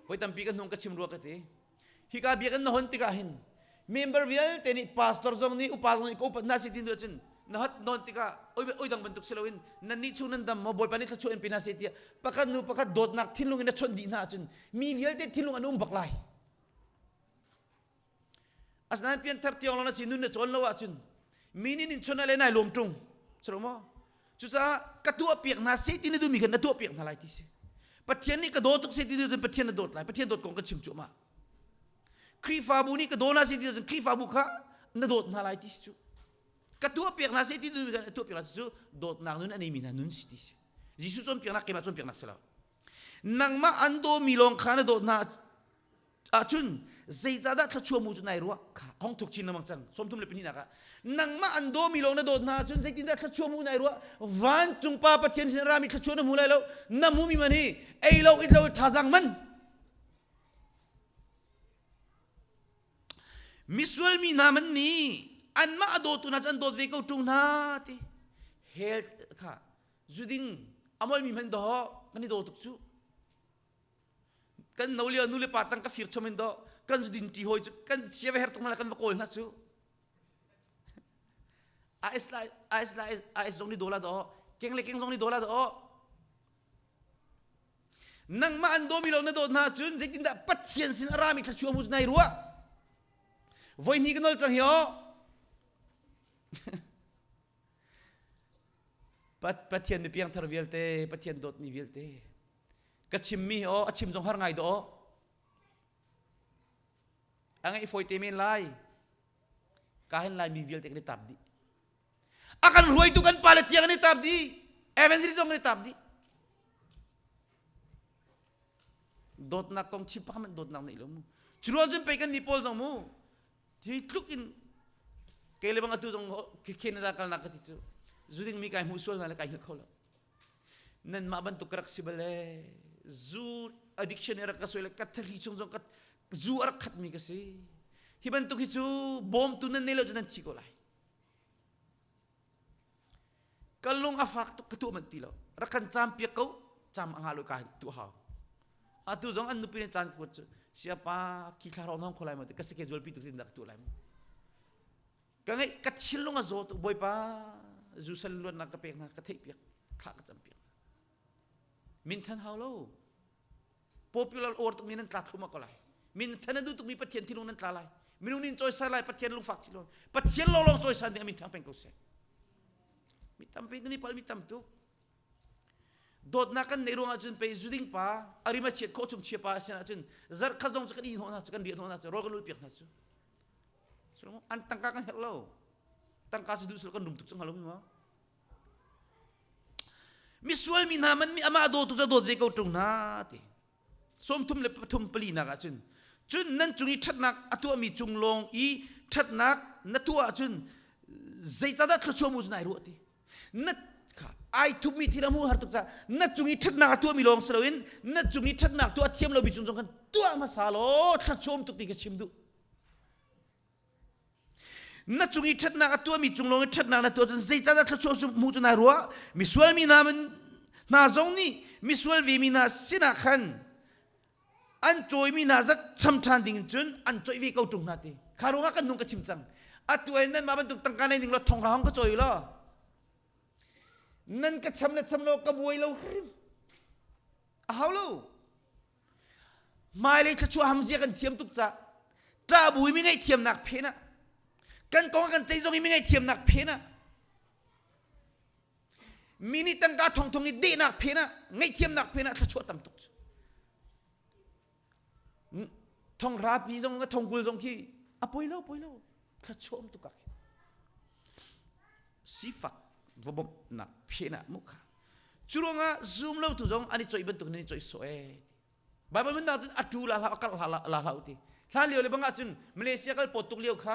Voi tampi kan hnung ka chim rua ka ti. Hika biakinn na hon tikah hin member vialte nih pastor zong nih upa zong nih ka upat hna seh ti duh ahcun na hot nawn tikah oi dang bantuk si loin nan nih chung nan dam maw Bawipa nih thluachuah in pe hna seh tiah pakhat nu pakhat dawtnak thinlung in na chawnh dih hna ahcun mi vialte thinlung an um bak lai. Asinain pianthar tiang lawng na si nun na cawn lo ahcun mi nih nin chon le nai lawm ṭung. Silo maw? Cucaah ka tuah piak hna seh ti na duhmi kha na tuah piak hna lai ti si. Pathian nih ka daw tuk seh ti cun Pathian na dawt lai. Pathian dawt kong ka chim cuahmah. Khrihfabu nih ka daw hna seh ti cun Khrihfabu kha na dawt hna lai ti si cu. Ka tuah piak hna seh ti duhmi kha na tuah piak lai cu dawtnak nun a neimi hna nun si ti si. Jesuh cawnpiaknak keimah cawnpiaknak si lo. Nangmah an dawmi lawng kha na dawt hna ahcun zeicahdah thluachuah mu cu nai ruah kha hong thuk chin lengmang cang 32 ah nangmah an dawmi lawng na dawt hna ahcun zeitindah thluachuah mu nai ruah vancung pa pathian sin rami thluachuah na hmu lai lo na hmumi man hi ei lo it lo thazang man misual mi hna man nih anmah a dawtu hna cu an dawt ve ko ṭung hna ti hell kha zuding amol mi hman daw kan i daw tuk cu Kan no lio nu le pa tang ka fir chom in do kan zu din ṭi hawi cu kan sia va her tuk hna kan va kawl hna cu. AS la AS la AS zong ni dola do keng le keng zong ni dola do nangmah an dawmi lo na dawt hna cun zeitindah Pathian sin a rami thluachuah mu nai ruah voi hnih ka nol cang hi o Pathian mi piangthar vialte Pathian dawtmi vialte ka chimmi hi aw a chim zong har ngai dawh a ngaih fawi te men lai ka hen lai mi vialte kan i tap dih a kan hruaitu kan pale tiang kan i tap dih evangelist zong kan i tap dih. Dawtnak kong chim pakhat dawtnak neih lo mu. Cu ruang cun pei kan nih pawl zong mu. Hi tluk in kei le bang atu zong Canada kalnak ka ti cu zu ding mi kai hmuh sual hna le kai hngilh kho lo. Nanmah bantuk ka rak si bal ee. Zu addiction i rak ka soi le ka thari chung zong ka zu a rak khatmi ka si. Hi bantuk hi cu bawmtu nan nei lo cu nan thi ko lai. Ka lung a fak tuk ka tuah manh ti lo. Rak kan caam piak ko caam a ngah lo ka tuah hau. Atu zong an nupi nih caan kuat cu siapa khi thla rong nong kho lai maw ka sike zualpi tuk tin dak tuah lai mu. Ka ngeih ka thinlung a zaw tuk Bawipa zu sal luatnak ka pek hna ka theih piak thla ka cam piak. Min than hau lo. Popular or tuk mi nan tla thlum ko lai. Min than a duh tuk mi Pathian thinlung nan tla lai. Minung nin cawisan lai Pathian lungfak chi lo. Pathian lawng cawisan ding min thang peng ko seh. Mi tampi kan i pal mi tam tuk. Dawtnak kan neih ruangah cun pei zuding pa arima chiat khawh chung chia pa sin ahcun zarh khat zong cu kan i hnawh hna cu kan riah hnawh hna cu rawl kan ul piak hna cu. An tangka kan herh lo. Tangka cu duh sul kan rum tuk cang hnga lo mi ma. Misual mi hna man mi amah dawtu cu dawt ve ko ṭung hna ti. 33 palinak ah cun cun nan cung i ṭhatnak a tuahmi cung lawng i ṭhatnak na tuah ahcun zeicahdah thluachuah mu cu nai ruah ti na kha ai thupmi thil a hmuh har tuk caah na cung i ṭhatnak a tuahmi lawng si loin na cung i ṭhatnak tuah a thiam lomi cung zong khan tuah hmasa law thluachuah um tuk ti ka chim duh Na cung i ṭhatnak a tuahmi cung lawng i ṭhatnak na tuah cun zeicahdah thluachuah cu hmuh cu nai ruah? Misual mi hna hna zong nih misual vemi hna sinah khan an cawimi hna zat cham ṭhan ding in cun an coih ve ko ṭung hna ti. Kha ruangah kan nung ka chim cang. Atu ai nanmah bantuk tangka nei ning law thongra hong ka cawi law nan ka cham le cham lo ka buai lo hrim. A hau lo. Hmailei thluachuah hamzia kan thiam tuk ca ṭah bu i mi ngaihthiamnak phen ah kan kong kan ceih zong i mi ngaihthiamnak phen ah mi nih tangka thongthong i dehnak phen ah ngaihthiamnak phen ah thluachuah tam tuk cu thonghra pi zong thongkul zong khi a poi lo poi lo thluachuah um tuk ah sifak va bawmhnak phen ah mu kha cu ruangah zum lo tu zong an i coih bantuk in i coih sawh ee Bible min cun a tu la hlah a kal la hlah ti hlan lio le bang ahcun Malaysia kal pawt tuk lio kha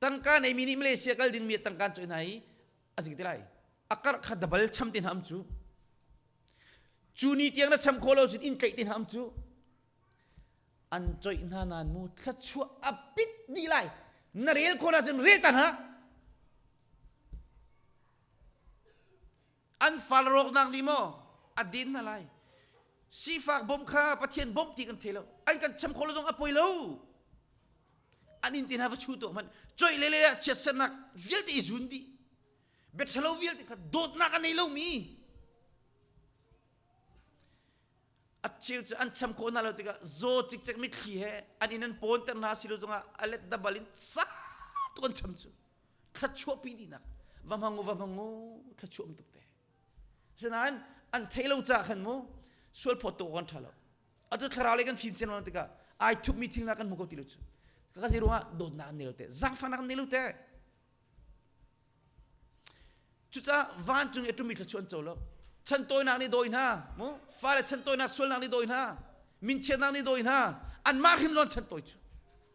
tangka nei mi nih Malaysia kal ding mi tangka an coih hna i a zing ti lai a karh kha dabal cham te hna am cu cu ni tiang na cham khawh lo cun inn tlaih te hna am cu an coih hna nan mu thluachuah a pit dih lai na rel khawh ahcun rel ta hna an fal rawknak nih maw a din hna lai sifak bawmh kha pathian bawmh ti kan thei lo an kan cham khawh lo zong a poi lo an inn te hna va chu tuah hmanh coih le le chiatsernak vialte i zun dih biathalo vialte kha dawtnak a nei lomi a cheu cu an cham khawh hna lo tikah zaw cikcek mitthli he an inn an pawnter hna si lo zongah a let dabal in sa tuk an cham cu thluachuah pi dihnak va hmang u va hmang u thluachuah um tuk te asinain an thei lo ca khan mu sual phawt tu kan ṭha lo atu thlarau le kan fim chin lo tikah ai thupmi thil hna kan hmu ko ti lo cu ka zei ruangah dawtnak an nei lo te zaangfahnak an nei lo te Cucaah vancung i a ṭummi thluachuah an co lo. Chantawinak nih dawi hna, mu fale chantawinak sualnak nih dawi hna, minchiatnak nih dawi hna, anmah hrim zawn chantawi cu.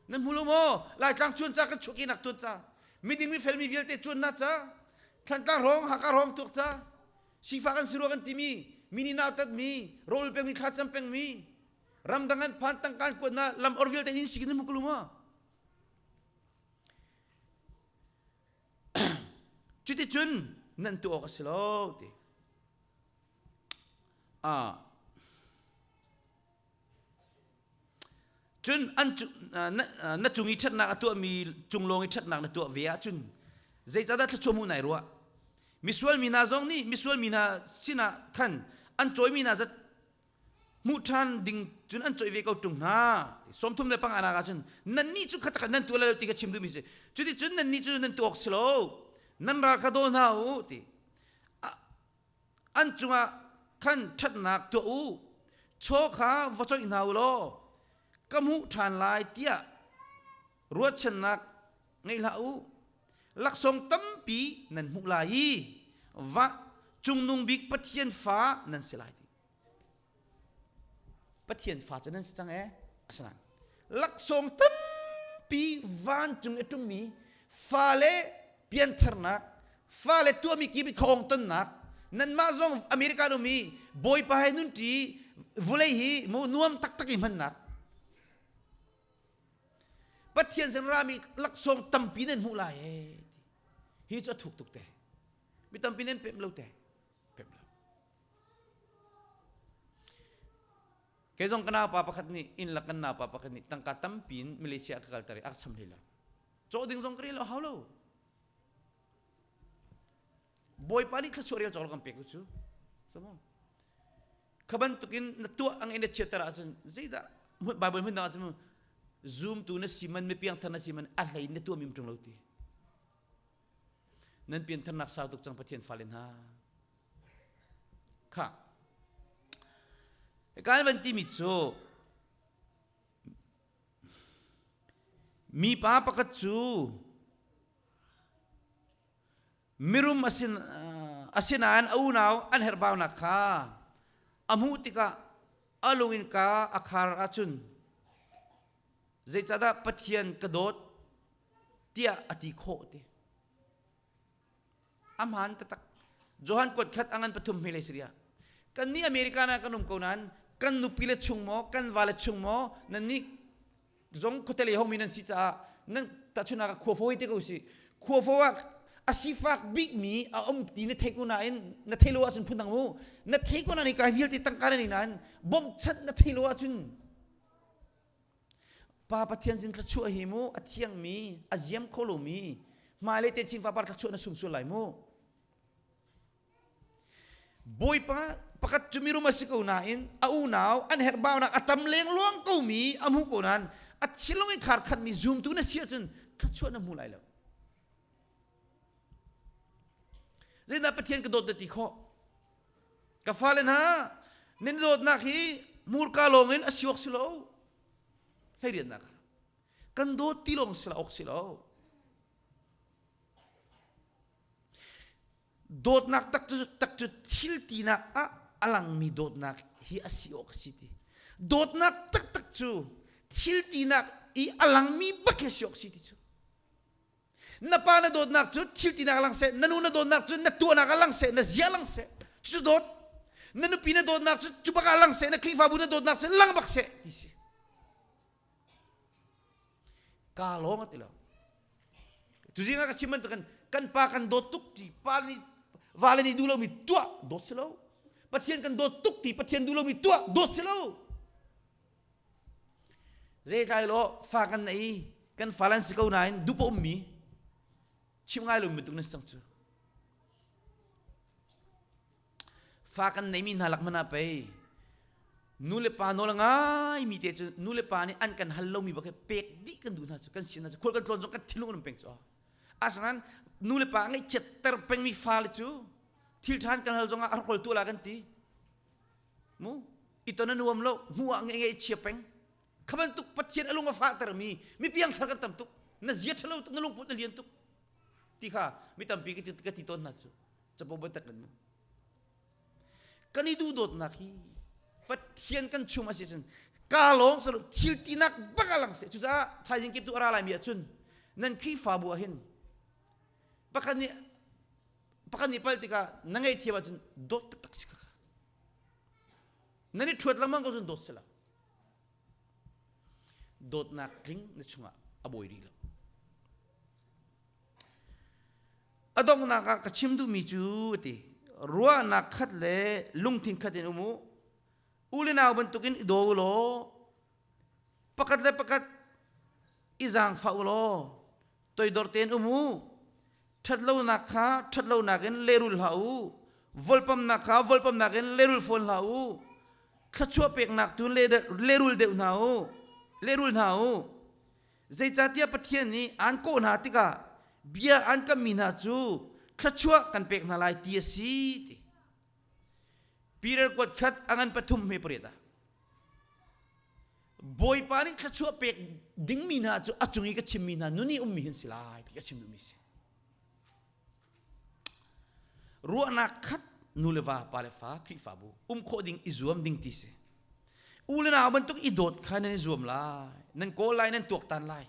Nan hmu lo maw? Laitlang cuan ca kan chuahkehnak tuan ca, miding mifel mi vialte cuannak ca, Thlantlang hrawng, Hakha hrawng tuak ca, sifak an si rua kan timi, mi nih nautatmi, rawl pengmi, thlacam pengmi, ramdang an phan tangka an kuatnak lam or vialte in si kan hmu ko lo maw? Cuticun nan tuah awk a si lo ti. Ah. Cun an na, na cung i ṭhatnak a tuahmi cung lawng i ṭhatnak na tuah ve ahcun zeicahdah thluachuah hmuh nai ruah? Misual mi hna zong nih misual mi hna sinah khan an cawimi hna zat hmuh ṭhan ding cun an coih ve ko ṭung hna 35 nak ah cun nannih cu khatakhat nan tuah lo ti ka chim duhmi si cuticun nannih cu nan tuah awk si lo nan ral kha daw hna u ti an cungah khan ṭhatnak tuah u chaw kha va coih hna u law ka hmuh ṭhan lai tiah ruahchannak ngei hlah u laksawng tampi nan hmuh lai i va cungnung bik Pathian fa nan si lai ti. Pathian fa cu nan si cang ee. Asinain laksawng tampi vancung i ṭummi fale piantharnak fale tuahmi kip i khawng tonnak nanmah zong America um i Bawipa he nunṭi vulei hi mu nuam taktak i hmannak Pathian sin rami laksawng tampi nan hmuh lai ee hi cu a thuk tuk te mi tampi nan pem lo te pem lo Kei zong ka naupa pakhat nih inn lak kan naupa pakhat nih tangka tampi in Malaysia ka kalter i a ka cham hlei lo. Cawh ding zong ka rel lo hau lo. Bawipa nih thluachuah rel cawk lo kan pek cu. Samo. Kha bantukin na tuah ang in na chiatter ahcun zeidah Bible hmun dang ahcun zumtu na si man mi piangthar na si man a hlei na tuah mi ṭung lo ti. Nan piantharnak sau tuk cang Pathian fale hna. Kha. Kan van timi cu mipa pakhat cu mirum asin asinain a unau an herhbaunak kha a hmuh tikah a lung in ka a khar ahcun zeicahdah Pathian ka dawt tiah a ti khawh ti. A hmaan taktak. Johan kuat khat a ngan pathum hmele siria. Kan nih America na kan um ko nain kan nupi le chung maw kan va le chung maw nan nih zong khuate hong mi nan si caah nan tahchunak ah khua fawi te ko si khua fo ah a sifak bik mi a um ti na thei ko nain na thei lo ahcun phundang mu na thei ko nain kai vialte tangka na nei nain bawmchanh na thei lo ahcun Pa Pathian sin thluachuah hi mu a thiangmi, a ziam kho lomi, hmailei te chin fapar thluachuah na sung sual lai mu. Bawipa pakhat cu mirum a si ko nain a unau an herhbaunak a tam lengluang komi a hmuh ko nain a thinlung i khar khatmi zumtu na si ahcun thluachuah na hmu lai lo. Zeidah Pathian ka dawt na ti khawh? Ka fale hna, nan dawtnak hi hmurka lawngin a si awk si lo. Hleiriannak ah. Kan dawt ti lawng si lo awk si lo. Dawtnak tak cu, tak cu thil tinak ah a langmi dawtnak hi a si awk a si ti. Dawtnak taktak cu thil tinak i a langmi bak hi a si awk si ti cu. Na pa na dawtnak cu thil tinak lang seh, na nu na dawtnak cu na tuahnak ah lang seh, na zia lang seh. Cucu dawt. Na nupi na dawtnak cu cu bak ah lang seh, na Khrihfabu na dawtnak cu lang bak seh ti si. Ka lawng a ti lo. Tuzing ah ka chim bantukin kan pa kan dawt tuk ti pa nih vale nih duh lomi tuah dawt si lo. Pathian kan dawt tuk ti Pathian duh lomi tuah dawt si lo. Zeitlai law fa kan nei kan fa lan si ko nain dup a ummi chim ngai lomi bantuk nan si cang cu. Fa kan neimi hna lak hmanh ah pei nu le pa nawl a ngaimi te cu nu le pa nih an kan hal lomi bak hi pek dih kan duh hna cu kan sin hna cu khual kan tlawn zong kan thinlung an um peng cu. Asinain nu le pa ngaihchiatter pengmi fale cu thil ṭhan kan hal zongah a rak tu la kan ti. Mu iton a nuam lo hmu ah nge nge chia peng kha bantuk pathian a lung a fahtermi mi piangthar kan tam tuk na zia ṭhalo tuk na lungput na lian tuk ti kha mi tampi ka ti ka ti tawn hna cu capo biatak in mu kan i duhdawtnak hi pathian kan chum a si cun ka lawng salo thil tinak bak a lang se cucaah thaizing kip tu a ra lai mi ahcun nan Khrihfabu ah hin pakhat nih pakhat nih pal tikah na ngaihthiam ahcun dawt taktak si kha nan i ṭhuat lengmang ko cun dawt si lo dawtnak tling na chungah a bawi rih lo a donghnak ah ka chim duhmi cu ti ruahnak khat le lungthin khat in um u u le nau bantukin i daw u law pakhat le pakhat i zaangfah u law toidor tein um u ṭhatlonak kha ṭhatlonak in lehrul hlah u volpamnak kha volpamnak in lehrul fawn hlah u thluachuah peknak tu lehrul deuh hna u lehrul hna u zeicahtiah Pathian nih aan kawh hna tikah bia aan kammi hna cu thluachuah kan pek hna lai ti a si ti Peter kuat khat a ngan pathum hme pariat ah Bawipa nih thluachuah pek dingmi hna cu a cung i ka chimmi hna nun i ummi hin si lai ti ka chim duhmi si. Ruahnak khat nu le va, pa le fa, Khrihfabu um khawh ding i zuam ding ti si. U le nau bantuk i dawt kha nan i zuam lai. Nan kawl lai, nan tuaktan lai.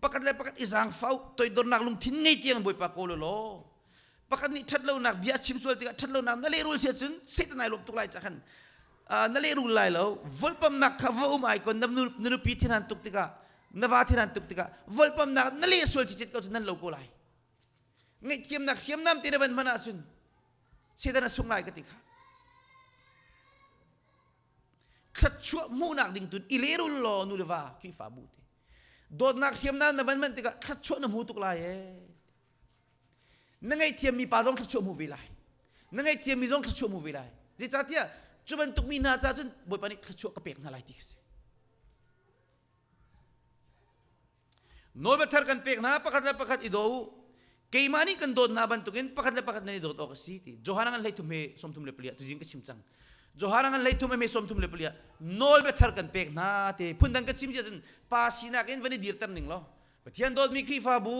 Pakhat le pakhat i zaangfah toidornak lungthin ngei tiang Bawipa kawl u law pakhat nih ṭhatlonak bia a chim sual tikah ṭhatlonak na lehrul si ahcun Satan ai lawm tuk lai ca khan na lehrul lai lo volpamnak kha va um ai kon na nupi thinhan tuk tikah na va thinhan tuk tikah volpamnak na leh sual cicit ko cu nan lo ko lai ngaihthiamnak hriamnam te na van hman ahcun Satan a sung lai ka ti kha thluachuah hmuhnak ding tun i lehrul law nu le va Khrihfabu te dawtnak hriamnam na van hman tikah thluachuah na hmu tuk lai ee na ngaihthiammi pa zong thluachuah hmu ve lai na ngaihthiammi zong thluachuah hmu ve lai zeicahtiah cu bantuk mi hna caah cun Bawipa nih thluachuah ka pek hna lai ti a si Nawlbia thar kan pek hna pakhat le pakhat i daw u keimah nih kan dawt hna bantukin pakhat le pakhat nan i dawt awk a si ti Johan ngan 13 he 34 tuzing ka chim cang Johan ngan 13 he 34 nawlbia thar kan pek hna te phundang ka chim sia cun pa sinak in van i dirter ning law Pathian dawtmi Khrihfabu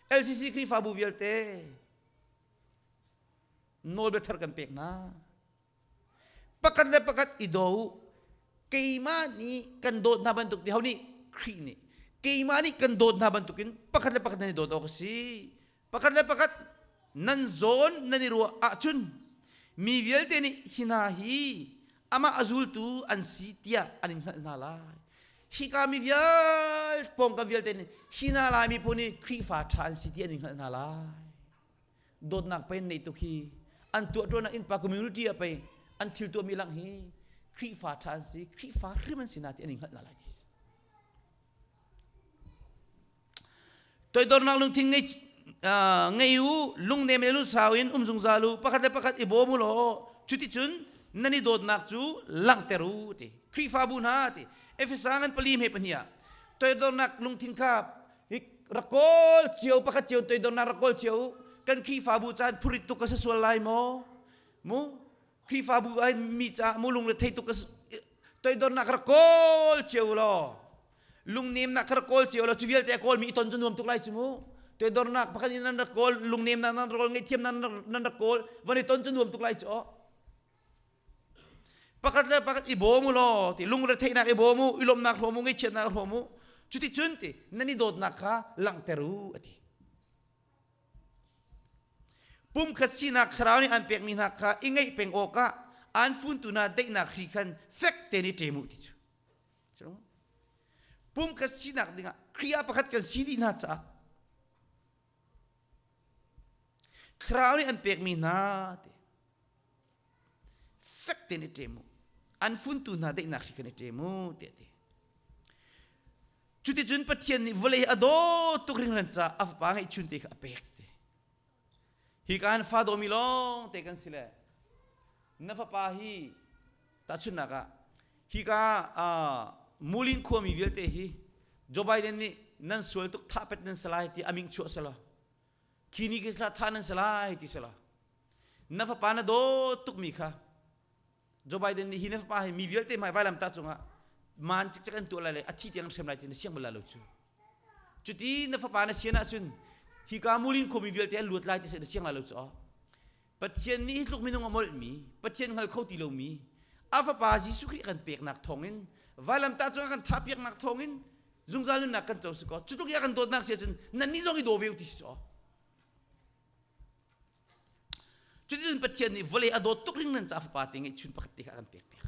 LCC Khrihfabu vialte nawlbia thar kan pek hna Pakhat le pakhat i daw u. Keimah nih kan dawt hna bantuk ti ho nih Khrih nih keimah nih kan dawt hna bantukin pakhat le pakhat nan i dawt awk a si. Pakhat le pakhat nan zawn nan i ruah ahcun mi vialte nih hi hna hi amah a zultu an si tiah an in hngalh hna lai. Hika mi vialte pawngkam vialte nih hi hna lai miphun hi Khrihfa ṭha an si tiah an in hngalh hna lai. Dawtnak pei an neih tuk hi an tuah ṭuannak innpa community ah pei an thil tuahmi lang hi Khrihfa ṭha an si Khrihfa hrim an si na ti an i hngalh hna lai ti toidornak lungthin ngei ngei u lungnem le lungsau in um zungzal u pakhat le pakhat i bawm u law cuticun nan i dawtnak cu langhter u ti Khrihfabu hna ti Efesa ngan pali hme pahnih ah toidornak lungthin kha rak kawl cio pakhat cio toidornak rak kawl cio kan Khrihfabu caan phurit tuk ka si sual lai maw mu Khrihfabu ai mi ca mu lung le thei tuk ka toidornak rak kawl cio law lungnemnak rak kawl cio law cu vialte a kawl mi i ton cu nuam tuk lai cu mu toidornak pakhat in nan rak kawl lungnemnak nan rak kawl ngaihthiamnak nan rak kawl van i ton cu nuam tuk lai cu Pakhat le pakhat i bawm u law ti lungretheihnak i bawm u, i lawmhnak hrawm u, ngaihchiatnak hrawm u. Cuticun ti nan i dawtnak kha langhter u a ti. Pumkhat sinak thlarau nih an pekmi hna kha i ngeih peng awkah an funtu hna daihnak hri khan fek tein i ṭem u ti cu. Pumkhat sinak dingah Khrih ah pakhat kan si dih hna caah Thlarau nih an pekmi hna ti fek tein i ṭem u an funtu hna daihnak hri khan i ṭem u tiah ti cuticun Pathian nih vawlei a daw tuk hringhran caah a fapa ngeihchun te kha a pek ti hi ka fa dawmi lawng te kan si le na fapa hi tahchunhnak ah hika Mulin khuami vialte hi Joe Biden nih nan sual tuk thah pet nan salai ti aming chuah sala khi ni khi thla thah nan salai ti sala na fapa na dawt tukmi kha Joe Biden nih hi na fapa hi mi vialte hmai vailam ta cungah man cikcek an tuah lai le a thi tiang hrem lai ti na siang bal lo cu cuti na fapa na sian ahcun hika Mulin khuami vialte an luat lai ti na siang lai lo cu Pathian nih hi tluk minung a molhmi, Pathian hngal kho ti lomi, a fapa Jesuh Khrih kan peknak thawngin, vailamtah cungah kan thahpiaknak thawngin zungzal nunnak kan co si kaw, cu tluk i a kan dawtnak si ahcun nannih zong i daw ve u ti si caw. Cuticun Pathian nih vawlei a dawt tuk ring nan ca fapa te ngeihchun pakhat te kha a kan pek piak.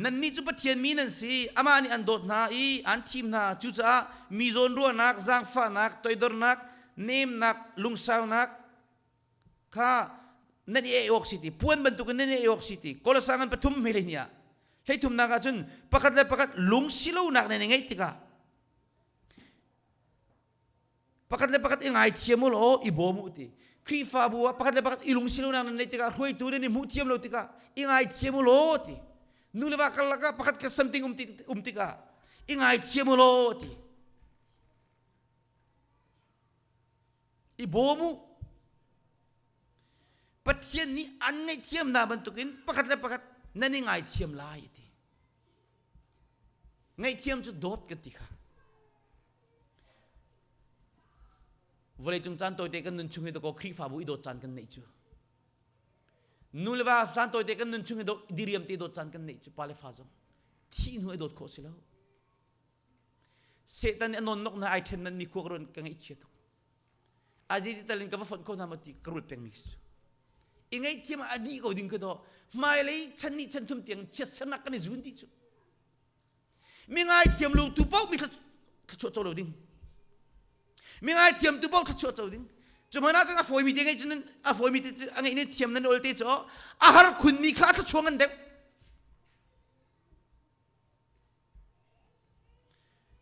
Nannih cu Pathian mi nan si, amah nih an dawt hna i an thim hna. Cucaah mi zawnruahnak, zaangfahnak, toidornak, nemnak, lungsaunak kha nan i ei awk si ti puan bantukin nan i ei awk si ti Kolosang an pathum hmele ni ah hleithumnak ah cun pakhat le pakhat lung silonak nan i ngeih tikah Pakhat le pakhat i ngaithiam u law i bawm u ti. Khrihfabu ah pakhat le pakhat i lungsilonak nan neih tikah hruaitu nan i hmuh thiam lo tikah i ngaithiam u law ti. Nu le va karlak ah pakhat khat something um, ti, um tikah i ngaithiam u law ti. I bawm u. Pathian nih an ngaihthiam hna bantukin pakhat le pakhat nan i ngaithiam lai ti. Ngaihthiam cu dawt kan ti kha. Vawleicung caan tawite kan nun chung hi dakaw Khrihfabu i dawt caan kan neih cu. Nu le va caan tawite kan nun chung i diriam te dawt caan kan neih cu pa le fa zong thih hnu i dawt khawh si lo. Satan nih a nawnnok hna ai ṭhen man mi khua ka ruan ka ngaihchia tuk. Azi ti tal in ka va fonh kho hna maw ti ka ruat pengmi cu. I ngaihthiam ah a dih ko ding ka daw. Hmailei chan nih chan thum tiang chiatsernak kan i zun ti cu. Mi ngaithiam lo tu paoh mi thluachuah co lo ding. Mi ngaithiam tu paoh thluachuah co ding. Cu hmanh ah cun a fawimi te ngeih cun a fawimi te a ngeih nih thiam nan ol te cu a har khunmi kha a thluachuah ngan deuh.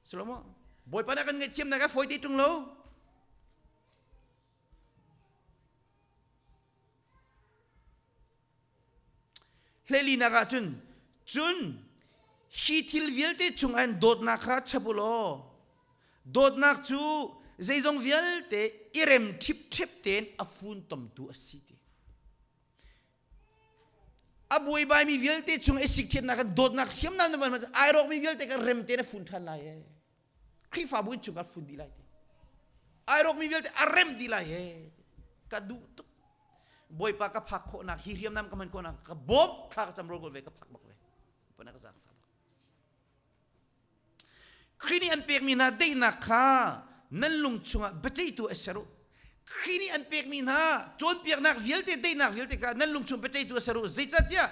Salomo Bawipa nih a kan ngaihthiamnak a fawi te ṭung lo. Hleilinak ah cun cun hi thil vialte chungah hin dawtnak kha chap u law dawtnak cu zeizong vialte i rem ṭhipṭhep tein a funtomtu a si ti. A buaibaimi vialte chung i sikthiatnak in dawtnak hriamnam na van hman ai rawkmi vialte kha rem tein a fun ṭhan lai ee. Khrihfabu in chung ah fun dih lai ti. Ai rawkmi vialte a rem dih lai he. Ka duh tuk. Bawipa ka phak khawhnak hi hriamnam ka hman khawhnak ka bawm thla ka cam rawl ve ka phak bak ve. Pana ka zaangfah bak. Khrih nih an pekmi hna daihnak kha nan lung chungah biaceihtu a ser u. Khrih nih an pekmi hna cawnpiaknak vialte daihnak vialte kha nan lung chung biaceihtu a ser u. Zeicahtiah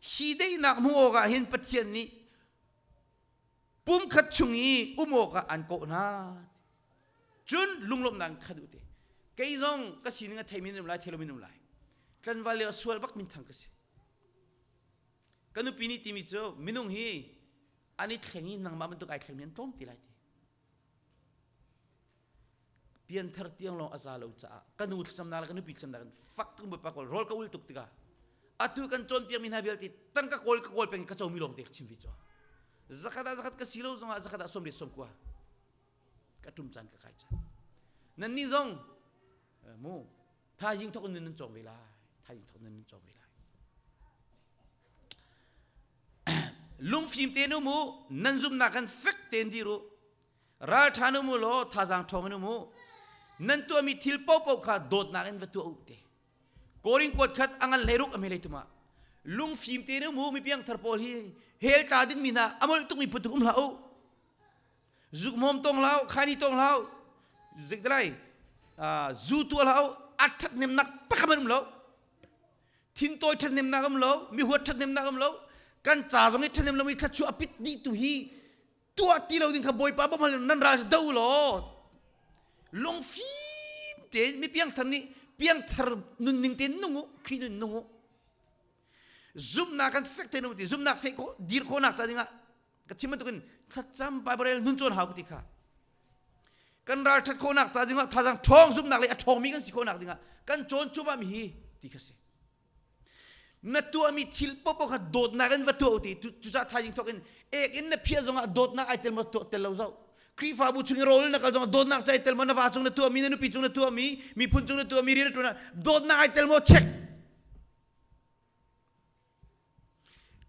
hi daihnak hmuh awkah hin Pathian nih pumkhat chung i um awkah an kawh hna. Cun lunglawmhnak in khat u te. Kei zong ka sining a theimi nan um lai, thei lomi nan um lai. Tlanval lio sual bak minthang ka si. Ka nupi nih timi cu minung hi an i thleng i nangmah bantuk ai thlengmi an tlawm ti lai ti. Pianthar tiang lawng a za lo caah ka nu thlacamnak le ka nupi thlacamnak in fak tuk bawipa kawl rawl ka ul tuk tikah atu kan cawnpiakmi hna vialte tangka kawl ka kawl peng ka comi lawng te ka chim ve cu. Zakhat ah zakhat ka si lo zongah zakhat ah sawm 29 ka ṭum caan ka kai caan. Nannih zong mu thaizing thok in nun nan cawng ve lai. Thaizing thok in nun nan cawng ve lai. Lungfim tein um u, nan zumhnak kan fek tein dir u. Ralṭha um u law thazaang ṭhawng in um u. Nan tuahmi thil paohpaoh kha dawtnak in va tuah u te. Korin kuat khat a ngan hleiruk a hmelei tumah. Lungfim tein um u, mi piangthar pawl hi hell tla dingmi hna a molh tukmi put um hlah u. Zuk hmawm tong hlah u, khani tong hlah u. Zik lai zu tuah hlah u, a ṭhathnemnak pakhat um lo. Thintawi ṭhathnemnak um lo, mi huat ṭhathnemnak um lo, kan ca zong i ṭhahnem lomi thluachuah a pit dih tu hi tuah ti lo ding kha Bawipa bawmh nan ral do law lungfim tein mi piangthar nih piangthar nunning tein nung u Khrih nun nung u zumhnak kan fek tein um ti zumhnak feh khawh dir khawhnak ca dingah ka chim bantukin thlacam Bible rel nun cawn hau ka ti kha kan ral ṭhat khawhnak ca dingah thazaang ṭhawng zumhnak le a ṭhawngmi kan si khawhnak dingah kan cawn cuahmah mi hi ti kha si na tuahmi thil paohpaoh kha dawtnak in va tuah u ti cucaah thaizing thawk in ek in na phiah zongah dawtnak ai tel maw tuah tel lo zoh Khrihfabu chung i rawl na kal zongah dawtnak ca ai tel maw na va cung na tuahmi na nupi cung na tuahmi miphun cung na tuahmi rian na ṭuan dawtnak ai tel maw check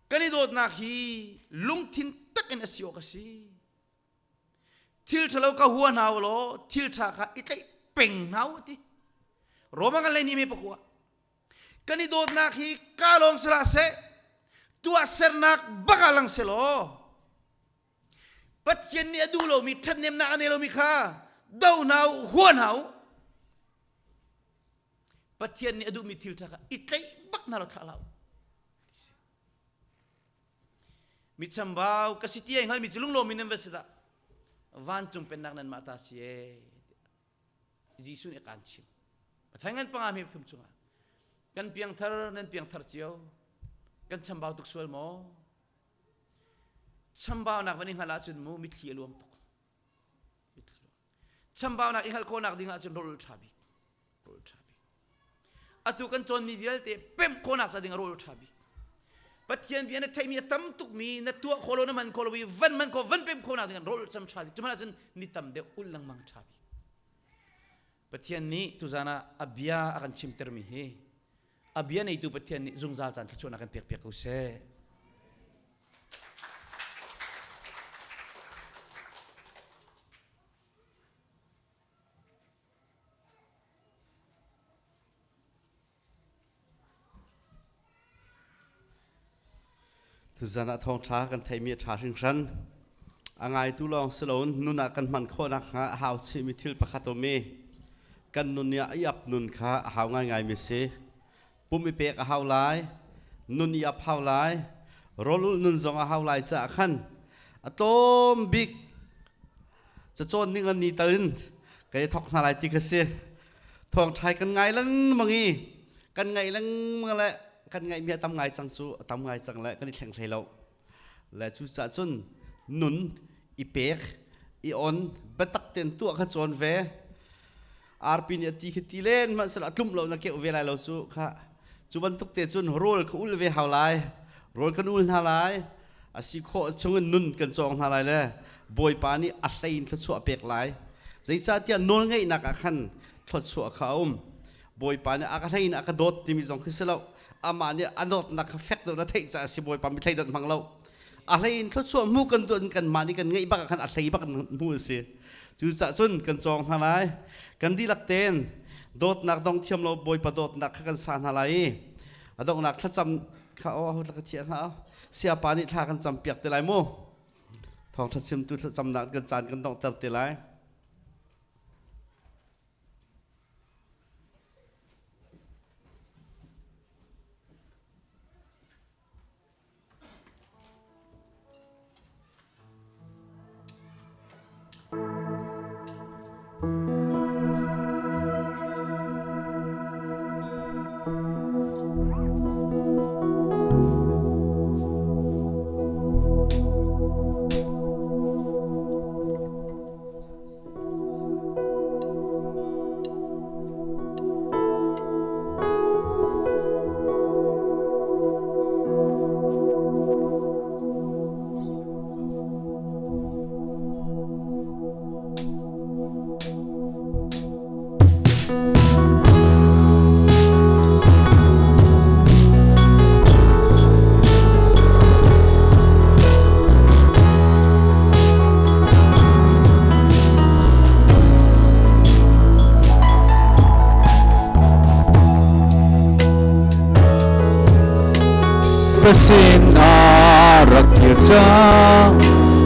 Kan i dawtnak hi lungthin tak in a si awk a si. Thil ṭhalo ka hua hna u law thil ṭha kha i tlaih peng hna u ti. Roma kan lei ni me pakua. Kan i dawtnak hi ka lawng si hlah seh, tuahsernak bak ah lang selaw Pathian nih a duh lomi ṭhathnemnak a nei lomi kha do hna u, hua hna u. Pathian nih a duhmi thil ṭha kha i tlaih bak hna law thlah hlah u. Mi chambau ka si ti ai hngalmi cu lunglawm in nan va si dah. Vancung pennak nanmah ta si ee. Jesuh nih a kaan chim. Pathian ngan panga hme thum chungah kan piangthar nan piangthar cio kan chambau tuk sual maw? Chambaunak van i hngalh ahcun mu mitthli a luang tuk. Chambaunak i hngalh khawhnak ding ahcun rawl ṭha bik. Rawl ṭha bik. Atu kan cawnmi vialte pemh khawhnak ca ding ah rawl ṭha bik. Pathian bia na theihmi a tam tukmi na tuah khawh lo na man khawh lo i van man khawh van pemh khawhnak ding ah rawl cam ṭha bik. Cuhmanh ahcun ni tam deuh ulh lengmang ṭha bik. Pathian nih tuzan ah a bia a kan chimtermi hi a bia neitu Pathian nih zungzal caan thluachuahnak kan pekpiak ko seh.
Tuzan ah thawngṭha kan theimi a ṭha hringhran. A ngaitu lawng si loin nun ah kan hman khawh nakhnga a hau chihmi thil pakhat um i kan nun i a iap nun kha a hau ngaingaimi si. Pum i pek a hau lai, nun i ap hau lai, rawlulh nun zong a hau lai caah khan a tlawm bik cacawn ning an ni tal in kai thok hna lai ti kha si. Thawngṭhai kan ngai lengmang i kan ngaih lengmang le kan ngaihmi a tam ngai cang cu a tam ngai cang le kan i thleng hlei lo. Le cucaah cun nun i pek, i on, biatak tein tuah kha cawn ve. Arpi nih a ti khi ti len hmanhsehlaw a tlumh lo na keuh ve lai lo cu kha. Cu bantuk te cun rawl kha ul ve hau lai. Rawl kan ul hna lai. A si khawh chungin nun kan cawng hna lai le Bawipa nih a hlei in thluachuah pek lai. Zeicahtiah nawlngeihnak ah khan thluachuah kha a um. Bawipa nih a ka hlei in a ka dawt timi zong khi si lo. Amah nih a dawtnak kha fek deuh na theih caah si Bawipa mi thleidanh hmang lo. A hlei in thluachuah hmu kan duh kan mah nih kan ngeih bak ah khan a hlei bak in hmu a si. Cucaah cun kan cawng hna lai. Kan dihlak tein dawtnak dong thiam lo Bawipa dawtnak kha kan sa hna lai i a donghnak thlacam kha aw aho ka thiah hna siapa nih thla kan cam piak te lai mu thawngṭha chimtu thlacamnak kan caan kan donghter te lai.
Pasin ah rak kir cang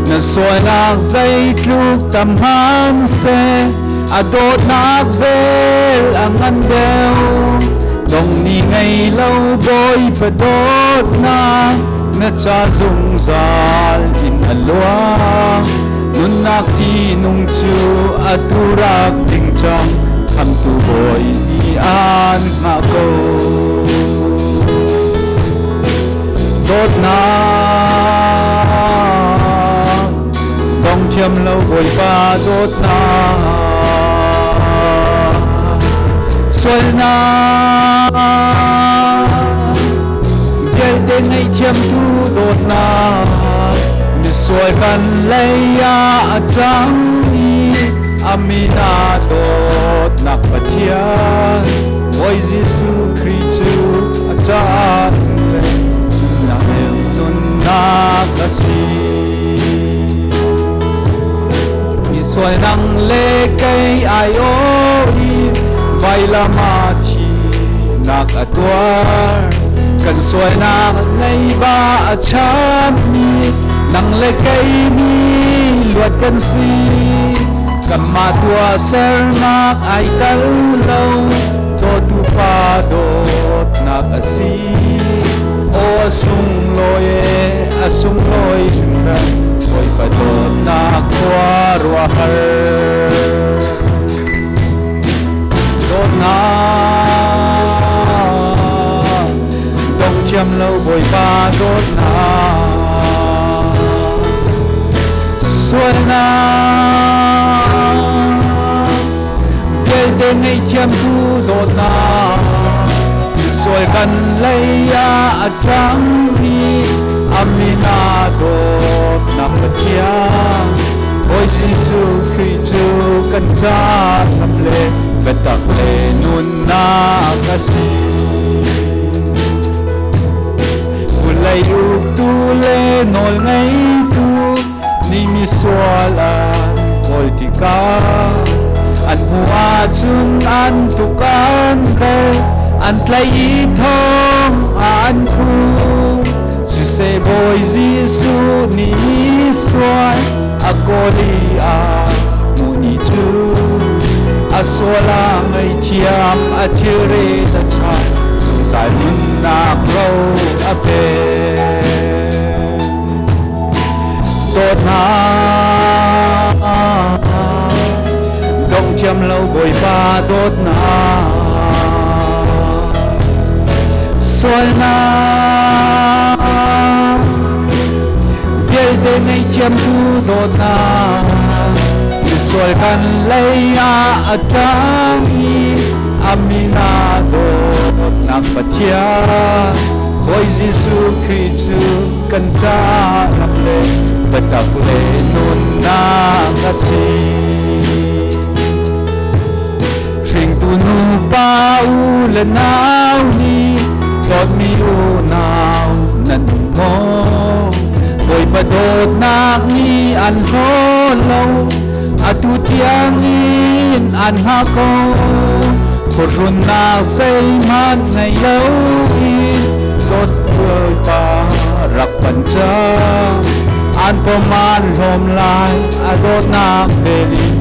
na sualnak zeitluk tam hmanhseh a dawtnak vel a ngan deuh dong ni ngei lo Bawipa dawtnak na ca zungzal in a luang nunnak ti nung cu atu rak ding cang khamtu Bawi nih an hngah ko dawtnak dong thiam lo Bawipa dawtnak sualnak vialte ngaihthiamtu dawtnak misual kan lei ah a ṭang i a min ah dawtnak Pathian Bawi Jesuh Khrih cu a caan le nunnak nunnak a si. Mi sual nang le kei ai aw i vailam ah thihnak a tuar. Kan sualnak leiba a chammi nang le kei mi luat kan si. Kanmah tuahsernak ai tal lo, dawtu pa dawtnak a si. Aw a sunglawi e, a sunglawi hringhran, Bawipa dawtnak khua ruahhar. Dawtnak dong thiam lo Bawipa dawtnak. Sualnak vialte ngaihthiamtu dawtnak misual kan lei ah a ṭangmi a min ah dawtnak Pathian Bawi Jesuh Khrih cu kan ca lam le biatak le nunnak a si. Vulei uktu le nawlngeitu nih misual an kawl tikah an hmuh ahcun an tuk an vel an tlaih i thong an khuh. Siseh Bawi Jesuh nih sual a kawl i a hmuh ni cu a sual a ngaihthiam a thilrit a chah zungzal nunnak ro a pek. Dawtnak dong thiam lo Bawipa dawtnak sualnak vialte ngaihthiamtu dawtnak misual kan lei ah a ṭang i a min ah dawtnak Pathian Bawi Jesuh Khrih cu kan caah lam le biatak le nunnak a si. Hringtu nupa u le nau nih dawtmi unau nan um maw? Bawipa dawtnak nih an hlaw lo, atu tiangin an hngah ko. Khuahrunnak zeihmanh ngei lo in dawt Bawipa rak pan cang. An pom an hlawm lai a dawtnak vel in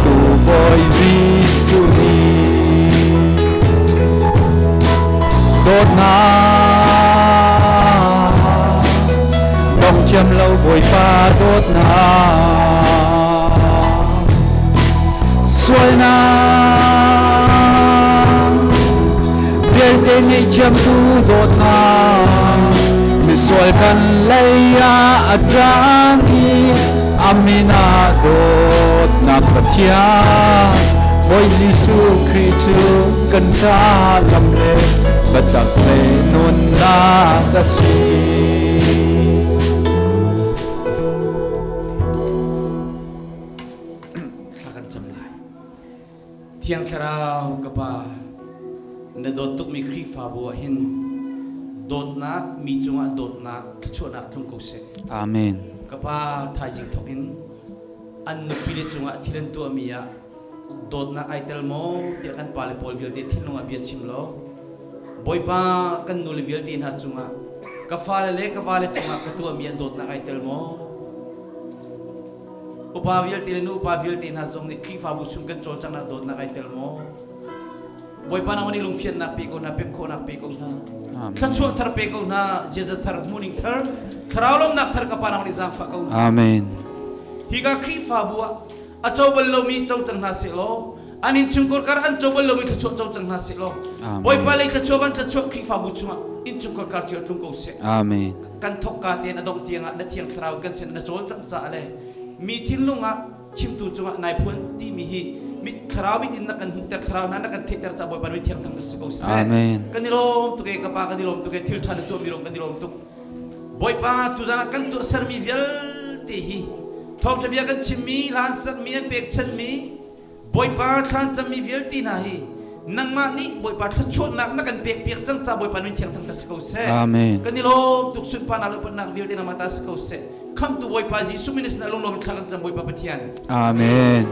tu Bawi Jesuh nih. Dawtnak dong thiam lo Bawipa dawtnak sualnak vialte ngaihthiamtu dawtnak misual kan lei ah a ṭang i a min ah dawtnak Pathian Bawi Jesuh Khrih cu kan ca lam le biatak le nunnak a si.
Thla kan cam lai. Thiang Thlarau ka Pa, na dawt tukmi Khrihfabu ah hin dawtnak mi cungah dawtnak thluachuahnak tlung ko seh.
Amen.
Ka Pa, thaizing thawk in an nupile cungah thil an tuahmi ah dawtnak ai tel maw tiah kan pale pawl vialte thinlung ah bia chim law Bawipa kan nule vialte hna cungah ka fale le ka vale cungah ka tuahmi ah dawtnak ai tel maw? Upa vialte le nu upa vialte hna zong nih Khrihfabu chung kan cawlcanghnak dawtnak ai tel maw? Bawipa nangmah nih lungfiannak pe ko hna, pemh khawhnak pe ko hna. Thluachuah thar pe ko hna, ziaza thar, hmuhning thar, thlarau lawmnak thar ka Pa nangmah nih zaangfah ko hna.
Amen.
Hika Khrihfabu ah a co bal lomi co cang hna seh law an innchungkhar kar an co bal lomi thluachuah co cang hna seh law Bawipa lei thluachuah van thluachuah Khrihfabu chungah innchungkhar kar cio tlung ko seh.
Amen.
Kan thokka tein a dongh tiangah na thiang thlarau kan sin na cawl cang caah le mi thinlung ah chimtu cungah nai phuan timi hi mi thlarau mit in na kan hmuhter thlarau hna na kan theihter ca Bawipa mi thiang thang si ko seh.
Amen.
Kan i lawm tuk e ka pa kan i lawm tuk e thil ṭha na tuahmi lawng kan i lawm tuk. Bawipa tuzan ah kan tuah sermi vialte hi thawngṭha bia kan chimmi hlan sakmi an pekchanmi Bawipa thlan cammi vialte hna hi nangmah nih Bawipa thluachuahnak na kan pekpiak cang ca Bawipa min thiang thang si ko seh.
Amen.
Kan i lawm tuk sunparnak le upatnak vialte nangmah ta si ko seh. Khamtu Bawipa Jesuh min in lunglawm thla kan cam Bawipa Pathian.
Amen.